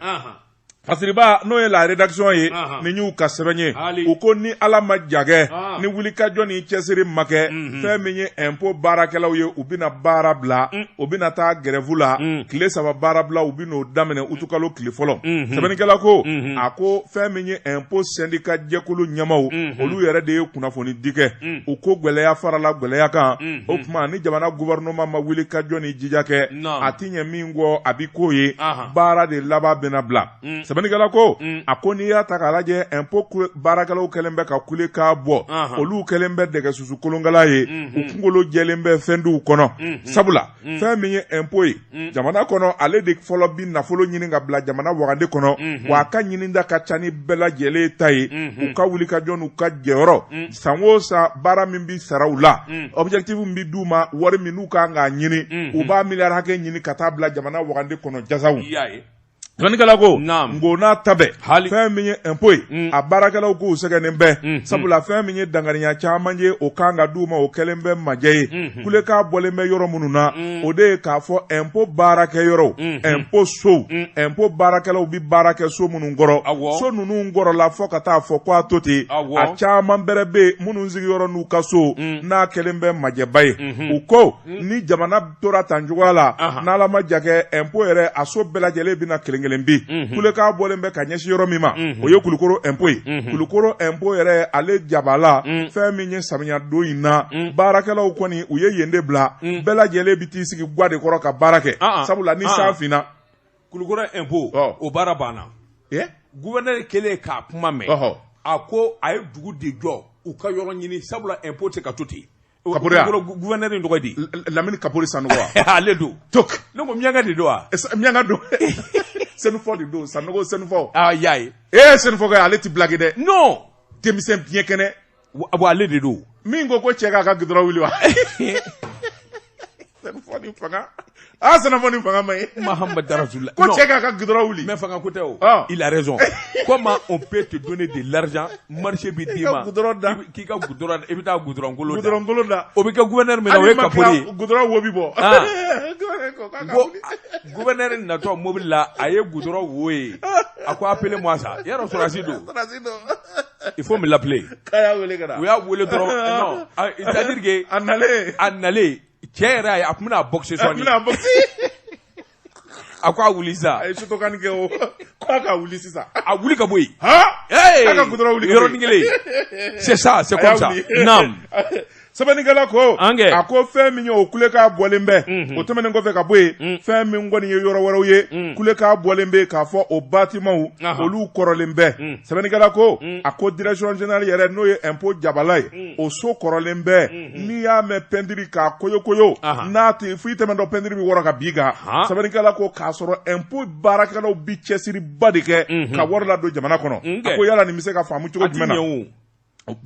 Fasiriba n'o ye la rédaction ye, ni y'u ka sɛbɛn ye, u ko ni Ala ma jagɛ, ni wulikajɔ ni cɛsiri ma kɛ, fɛn min ye impôt baarakɛlaw ye, u bɛna baara bila, u bɛna taa grève la. Tile 3 baara bila, u bɛn'o daminɛ utukalo tile fɔlɔ. Sɛbɛnnikɛla ko, a ko fɛn min ye impôt syndicat jɛkulu ɲɛmaw, olu yɛrɛ de ye kunnafoni di kɛ. U ko gɛlɛya farala gɛlɛya kan. O tuma ni jamana gouvernement ma wulikajɔ ni jija kɛ, a ti ɲɛ min kɔ, a bɛ k'o ye, baara de laban bɛna bila. Sɛbɛnnikɛla ko, a ko n'i y'a ta k'a lajɛ, impôt baarakɛlaw kɛlen bɛ ka kule k'a bɔ, olu kɛlen bɛ dɛgɛ susu kolonkala ye, u kunkolo jɛlen bɛ fɛnduw kɔnɔ. Sabula fɛn min ye impôt ye jamana kɔnɔ, ale de fɔlɔ bi nafolo ɲini ka bila jamana wagande kɔnɔ, wa a ka ɲininda ka ca ni bɛɛ lajɛlen ta ye. U ka wulikajɔ n'u ka jɔyɔrɔ, san o san baara min bi sara u la, objectif min bi d'u ma, wari min n'u kan k'a ɲini, u b'a miliyari hakɛ ɲini ka taa bila jamana wagande kɔnɔ jasaw. Sɛbɛnnikɛla ko, nko n'a ta bɛɛ, fɛn min ye impôt ye, a baarakɛlaw k'u sɛgɛnnen bɛɛ. Sabula fɛn min ye danganiya caman ye, o kan ka d'u ma, o kɛlen bɛ majɛ ye. Kulekan bɔlen bɛ yɔrɔ minnu na, o de ye k'a fɔ impôt baarakɛyɔrɔw, impôt sow, impôt baarakɛlaw bɛ baara kɛ so minnu kɔrɔ, so ninnu kɔrɔla fɔ ka taa fɔ ko a to ten, a caman bɛrɛ bɛ yen minnu sigiyɔrɔ n'u ka so n'a kɛlen bɛ majɛba ye. U ko ni jamana tora tan cogoya la, n'Ala ma ja kɛ, impôt yɛrɛ a so bɛɛ lajɛlen bɛna kelen kelen bin. Kulekan bɔlen bɛ ka ɲɛsin yɔrɔ min ma, o ye Kulukoro impôt ye. Kulukoro impôt yɛrɛ, ale jabala fɛn min ye samiya don in na, baarakɛlaw kɔni u ye yen de bila, bɛɛ lajɛlen bɛ t'i sigi gwa de kɔrɔ ka baara kɛ, sabula ni san finna. Kulukoro impôt, o baara banna. Gouverneur kɛlen k'a kuma mɛn, a ko a ye dugu de jɔ, u ka yɔrɔ ɲini, sabula impôt tɛ ka to ten. Kapori ya? Gouverneur in tɔgɔ di? Lamini Kapori Sanogo wa? Ale don. Tok. Ne ko Miyanka de don wa? Miyanka don. Senufɔ de don, Sanogo Senufɔ. Ah, y'a ye. Ee Senufɔ kɛ, ale ti blague dɛ. Non. Denmisɛn biɲɛ kɛnɛ. Wa ale de don. Min ko ko cɛ k'a ka goudron wuli wa? Sɛnɛfɔ ni fanga. Ah, sɛnɛfɔ ni fanga ma ye. Mahamad Rasulullah. Ko cɛ k'a ka goudron wuli. Mais fanga ko tɛ o. Ah. Il a raison. Comment on peut te donner de l'argent, marché bɛ d'i ma. Goudron da. K'i ka goudron da, i bɛ taa goudron kolo da. Goudron kolo da. O bɛ kɛ gouverneur min na, o ye kapori ye. Goudron wo bi bɔ. Ah. Ko k'a ka Ko wuli. gouverneur natɔ mobili la, a ye goudron wo ye. A ko appelez-moi ça. Yarɔ sɔrɔdasi don. Sɔrɔdasi don. Il faut me l'appeler. K'a y'a wele ka na. U y'a wele dɔrɔn. Non, ah, c'est-à-dire que A nalen. a nalen, cɛ yɛrɛ y'a ye, a tun bɛna boxer A sɔɔni. bɛna boxer. A ko a wuli sisan. A ye sotokanni kɛ o. K'a ka wuli sisan. A wuli ka bɔ yen. Han? Hey! K'a ka goudron wuli ka bɔ yen. Yɔrɔnin kelen. C'est ça, c'est A y'a comme ça. wuli. Naam. Sɛbɛnnikɛla ko An kɛ. a ko fɛn min ye o kulekan bɔlen bɛ o tɛmɛnen kɔfɛ ka bɔ yen, fɛn min kɔni ye yɔrɔ wɛrɛw ye, kulekan bɔlen bɛ k'a fɔ o batimaw olu kɔrɔlen bɛ. Sɛbɛnnikɛla ko a ko direction générale yɛrɛ, n'o ye impôt jabala ye, o so kɔrɔlen bɛ. N'i y'a mɛn pɛntiri k'a koyokoyo n'a tɛ fo i tɛmɛtɔ pɛntiri bɛ wɔrɔ ka bin i kan. Sɛbɛnnikɛla ko k'a sɔrɔ impôt baarakɛlaw bi cɛsiriba de kɛ ka wari ladon jamana kɔnɔ. A ko yala nin bɛ se ka faamu cogo A ti jumɛn na? ɲɛ o.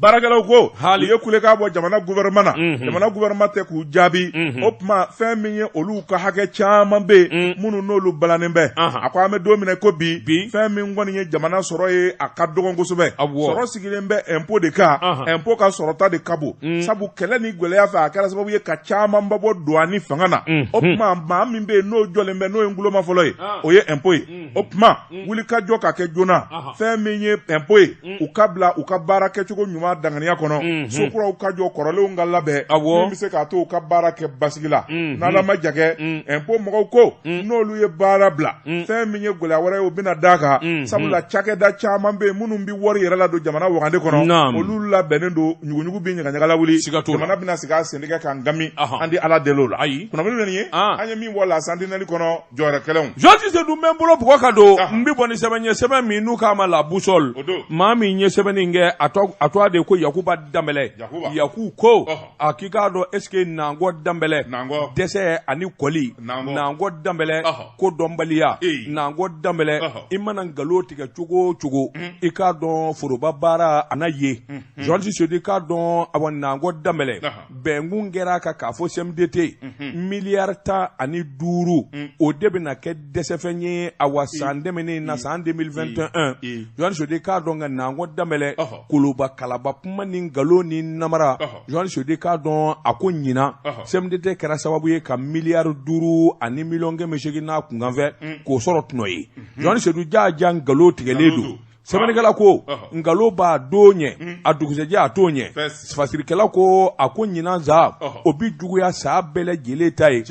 Baarakɛlaw ko Hali. u ye kulekan bɔ jamana gouvernement na, jamana gouvernement tɛ k'u jaabi. O tuma fɛn min ye, olu ka hakɛ caman bɛ yen minnu n'olu balannen bɛ. A ko an bɛ don min na ko bi, Bi. fɛn min kɔni ye jamana sɔrɔ ye, a ka dɔgɔn kosɛbɛ. Awɔ. Sɔrɔ sigilen bɛ impôt de kan, impôt ka sɔrɔta de ka bon, sabu kɛlɛ ni gɛlɛya fɛ, a kɛra sababu ye ka camanba bɔ douane fanga na. O tuma maa min bɛ yen n'o jɔlen bɛ, n'o ye nguloma fɔlɔ ye, o ye impôt ye. O tuma wulikajɔ ka kɛ joona. Fɛn min ye impôt ye, u ka bila u ka baara kɛcogo ɲuman danganiya kɔnɔ, so kuraw ka jɔ, kɔrɔlenw ka labɛn, min bɛ se k'a to u ka baara kɛ basigi la. N'Ala ma ja kɛ, impôt mɔgɔw ko n'olu ye baara bila, fɛn min ye gɛlɛya wɛrɛ ye, o bɛna d'a kan, sabula cakɛda caman bɛ yen minnu bɛ wari yɛrɛ ladon jamana wagande kɔnɔ, olu labɛnnen don, ɲuguɲugu bɛ ɲagaɲaga lawuli, Siga t'o la. jamana bɛna sigi a sentigɛ kan gami. An di Ala deli o la. Ayi. Kunnafoni bɛ nin ye, an ye min bɔ La Sentinelle kɔnɔ, jɔyɔrɔ kɛlɛnw. Journaliste dun bɛ n bolo bugɔ ka don. Ah. N bɛ bɔ ni sɛbɛn ye, sɛbɛn min n'u k'a ma La Boussole. O don. Maa min ye sɛbɛnni in kɛ, a tɔgɔ de ko Yakuba Danbɛlɛ. Yakuba. Yaku ko a k'i k'a dɔn, est ce que Nangɔ Danbɛlɛ, Nangɔ. dɛsɛ ani kɔli. Nangɔ. Nangɔ Danbɛlɛ, ko dɔnbaliya. Nangɔ Danbɛlɛ, i mana nkalon tigɛ cogo o cogo, i k'a dɔn foroba baara a na ye. Journaliste Seydou, i k'a dɔn, awa, Nangɔ Danbɛlɛ, bɛnkun kɛra a kan k'a fɔ CMDT 15 miliyari, o de bɛna kɛ dɛsɛfɛn ye, awa, san tɛmɛnen na, san 2021. Journaliste Seydou, i k'a dɔn nka Nangɔ Danbɛlɛ, koloba kalaba kuma ni nkalon ni namara. Journaliste Seydou, i k'a dɔn, a ko ɲinan CMDT kɛra sababu ye ka 5 miliyari miliyɔn 800 n'a kunkanfɛ k'o sɔrɔ tɔnɔ ye. Journaliste Seydou, jaa nkalon tigɛlen Nkalon don. don. Sɛbɛnnikɛla ko nkalon b'a don ɲɛ, a dugusɛjɛ a t'o ɲɛ. Fɛs. Fasirikɛla ko a ko ɲinan sa, o bi juguya saa bɛɛ lajɛlen ta ye.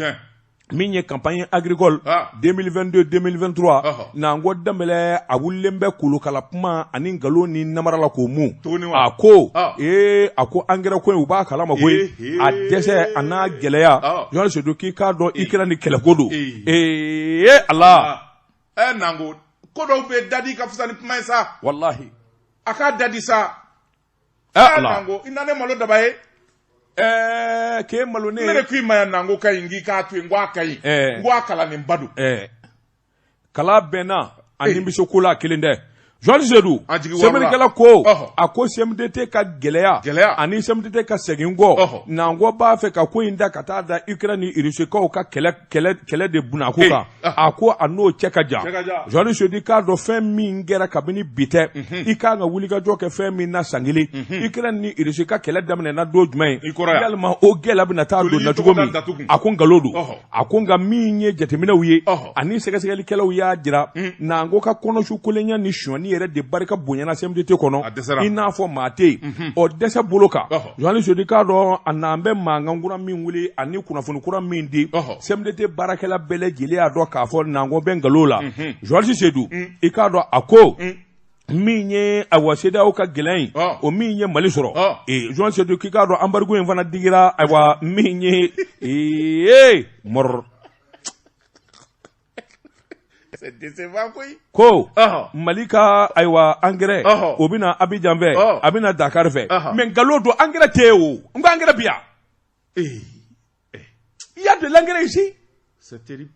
Min ye campagne agricole 2022-2023, Nangɔ Danbɛlɛ, a wulilen bɛ kolokala kuma ani nkalon ni namara la k'o mun. Tuguni wa? A ko ee, a ko engrais ko in, u b'a kalama koyi, a dɛsɛ a n'a gɛlɛya. Journaliste Seydou, k'i k'a dɔn Ukraine ni kɛlɛko don. Ee Ala. Ɛ, Nango, ko dɔw bɛ dadi ka fisa ni kuma ye sa. Walahi. A k'a dadi sa. Ɛ Ala. Nango, i na ne malo daba ye. Ɛɛ, k'e malo ne. Ne de k'i ma yan, Nango ka ɲi, n k'i k'a to yen, n ko a ka ɲi. N ko a kalannenba don. Ɛɛ, kala bɛnna ani bɛ se ko la kelen dɛ. Journaliste Seydou, A jigi warala. sɛbɛnnikɛla ko a ko CMDT ka gɛlɛya Gɛlɛya. ani CMDT ka segin kɔ, Nangɔ b'a fɛ ka ko in da ka taa da Ukraine ni Rusikaw ka kɛlɛ kɛlɛ kɛlɛ de bunako kan. A ko a n'o cɛ ka jan. Cɛ ka jan. Journaliste Seydou, k'a dɔn fɛn min kɛra kabini bi tɛ, i kan ka wulikajɔ kɛ fɛn min na san kelen, Ukraine ni Russie ka kɛlɛ daminɛna don jumɛn I kɔrɔ yan. Yalima o gɛlɛya bɛna taa don na cogo tɔgɔ da min? datugu. A ko nkalon don. A ko nka min ye jateminɛw ye ani sɛgɛsɛgɛlikɛlaw y'a jira, Nango ka kɔnɔsu kolenya ni sonyani yɛrɛ de barika bonyana CMDT kɔnɔ, A dɛsɛra. i n'a fɔ maa tɛ yen ɔ dɛsɛ bolo kan. Journaliste Seydou, k'a dɔn a n'an bɛ mankan kura min wuli ani kunnafoni kura min di, CMDT baarakɛla bɛɛ lajɛlen y'a dɔn k'a fɔ Nango bɛ nkalon la. Journaliste Seydou, i k'a dɔn, a ko min ye, ayiwa, CEDEAO ka gɛlɛn in, o min ye Mali sɔrɔ. Ee, journaliste Seydou, k'i k'a dɔn embargo in fana digira, ayiwa, min ye ee mɔrɔ. C'est décevant koyi. Ko Mali ka, ayiwa, engrais o bɛna Abidjan fɛ, a bɛna Dakar fɛ, mais nkalon don, engrais tɛ yen o. N ko engrais bi yan. Il y a de l'engrais ici. C'est terrible.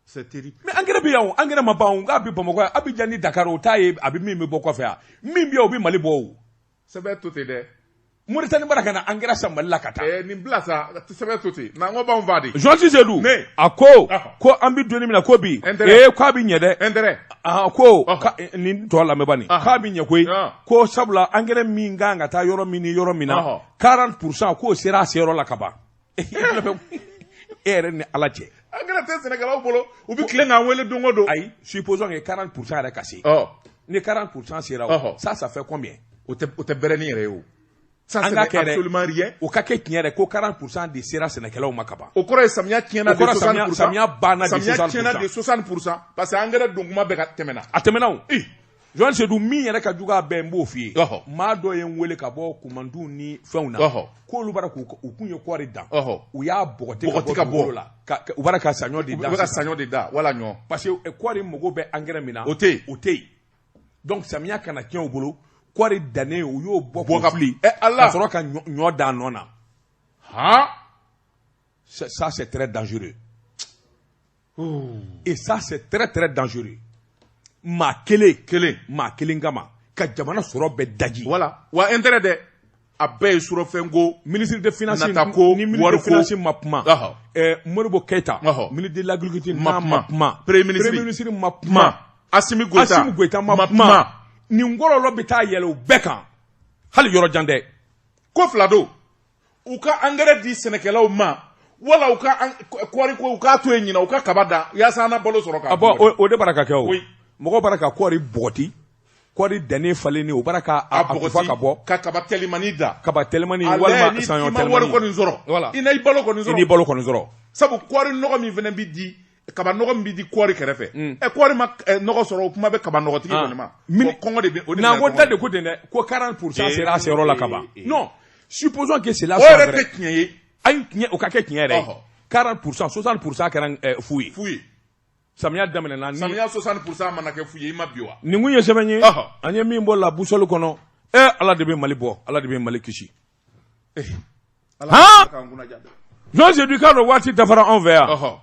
C'est terrible. Mais engrais bɛ yan o, engrais ma ban o. N k'a bɛ Bamakɔ yan, Abidjan ni Dakar, o t'a ye, a bɛ min bɛ bɔ kɔfɛ yan, min bɛ yan, o bɛ Mali bɔ o. Sɛbɛn to ten dɛ. Mauritanie bara ka na angɛrɛ san Mali la ka taa. Ɛɛ nin bila sa, sɛbɛn to ten. Na n ko b'anw fa de. Journaliste Seydou. Ne. A ko. Ɔhɔ. Ko an bɛ don min na ko bi. Intérêt. Ee k'a bɛ ɲɛ dɛ. Intérêt. Ah, ko Ɔhɔ. nin tɔ lamɛnba nin. Ɔhɔ. K'a bɛ ɲɛ koyi. Ɔn. Ko sabula angɛrɛ min kan ka taa yɔrɔ min ni yɔrɔ min na. Ɔhɔ. 40% k'o sera a seyɔrɔ la ka ban. E yɛrɛ ni Ala cɛ. Angɛrɛ tɛ sɛnɛkɛlaw bolo, u bɛ tilen k'an wele don o don. Ayi, supposons que 40% yɛrɛ ka se. Ɔ. Ni 40% sera o. Ɔhɔ. Ça fait combien? O tɛ bɛrɛni yɛrɛ ye o. Ça, An ce ka n'est kɛ dɛ. absolument rien. O ka kɛ tiɲɛ yɛrɛ ko 40% de sera sɛnɛkɛlaw ma ka ban. O kɔrɔ ye samiya tiɲɛna O de kɔrɔ 60%. Samiya banna de Samiya 60%. tiɲɛna de 60% parce que angɛrɛ don kuma bɛɛ ka tɛmɛna. A tɛmɛna o. Journaliste Seydou, min yɛrɛ ka jugu a bɛɛ, n b'o f'i ye. Ɔhɔ. Maa dɔ ye n wele ka bɔ Kumandu ni fɛnw na. Ɔhɔ. K'olu bara k'u u kun ye kɔɔri dan. Ɔhɔ. U y'a bɔgɔti Bɔgɔti ka bɔ. dugukolo la. U bara ka saɲɔ de U dan bɛ ka sisan. saɲɔ de da wala ɲɔ. Parce que kɔɔri mago bɛ angɛrɛ min na. O tɛ yen. O tɛ yen. Donc samiya kana tiɲɛ u bolo. Kɔɔri dannen u y'o bɔ Bɔ k'o fili. Ɛ, Ala. Ka sɔrɔ ka ɲɔ dan a nɔ na. Han. Ça, c'est très dangereux. Et ça, c'est très très dangereux. Maa kelen. Kelen. Maa kelen kama ka jamana sɔrɔ bɛɛ daji. Voilà. Wa intérêt dɛ. A bɛɛ ye surɔfɛn ko. Ministre de finance Nata ko, ni ministre de wari ko. finance ma kuma. Ɔhɔ. Modibo Keita. Ɔhɔ. Ministre de l'agriculture Ma n'a ma kuma. kuma. Premier ministre. Premier ministre ma Kuma. kuma. Assimi Goïta. Assimi Goïta ma kuma. Nin kɔlɔlɔ bɛ taa yɛlɛ u bɛɛ kan. Hali yɔrɔ jan tɛ. Ko fila don. U ka angɛrɛ di sɛnɛkɛlaw ma wala u ka kɔɔri ko u k'a to yen ɲinan, u ka kaba dan yaasa an na balo sɔrɔ k'a Ah bon, dun. o de bara ka kɛ o. Oui. Mɔgɔw bara ka kɔɔri bɔgɔti. Kɔɔri dannen falennen o bara ka A a tufa bɔgɔti ka bɔ. ka kaba telimani da. Kaba telimani A walima lajɛ ni saɲɔ i ma wari telimani. kɔni sɔrɔ. Voilà. I na i balo kɔni I n'i sɔrɔ. balo kɔni sɔrɔ. Sabu kɔɔri nɔgɔ min fana bɛ di, kaba nɔgɔ min bɛ di kɔɔri kɛrɛfɛ. Ɛ kɔɔri ma nɔgɔ sɔrɔ, o kuma bɛ kaba nɔgɔtigi kɔni ma. Bon, kɔngɔ de bɛ o de N'an bɛna ko kɔngɔ da ye. de ko ten dɛ, ko 40% Eh, sera a seyɔrɔ la ka ban. eh, eh. Non, supposons que cela O soit yɛrɛ vrai. tɛ tiɲɛ ye. Ayi, tiɲɛ o ka kɛ tiɲɛ yɛrɛ ye. Ɔhɔ. 40%, 60% kɛra fu ye. Fu ye. Samiya daminɛna ni Samiya 60% mana kɛ fu ye, i ma bi wa. Nin kun ye sɛbɛn ye. Ɔhɔ. An ye min bɔ la busɔli kɔnɔ. Ala de bɛ Mali bɔ, Ala de bɛ Mali kisi. Ala Han? k'an kunna diya dɛ. Jean Seydou, k'a dɔn waati dafara anw fɛ yan. Ɔhɔ.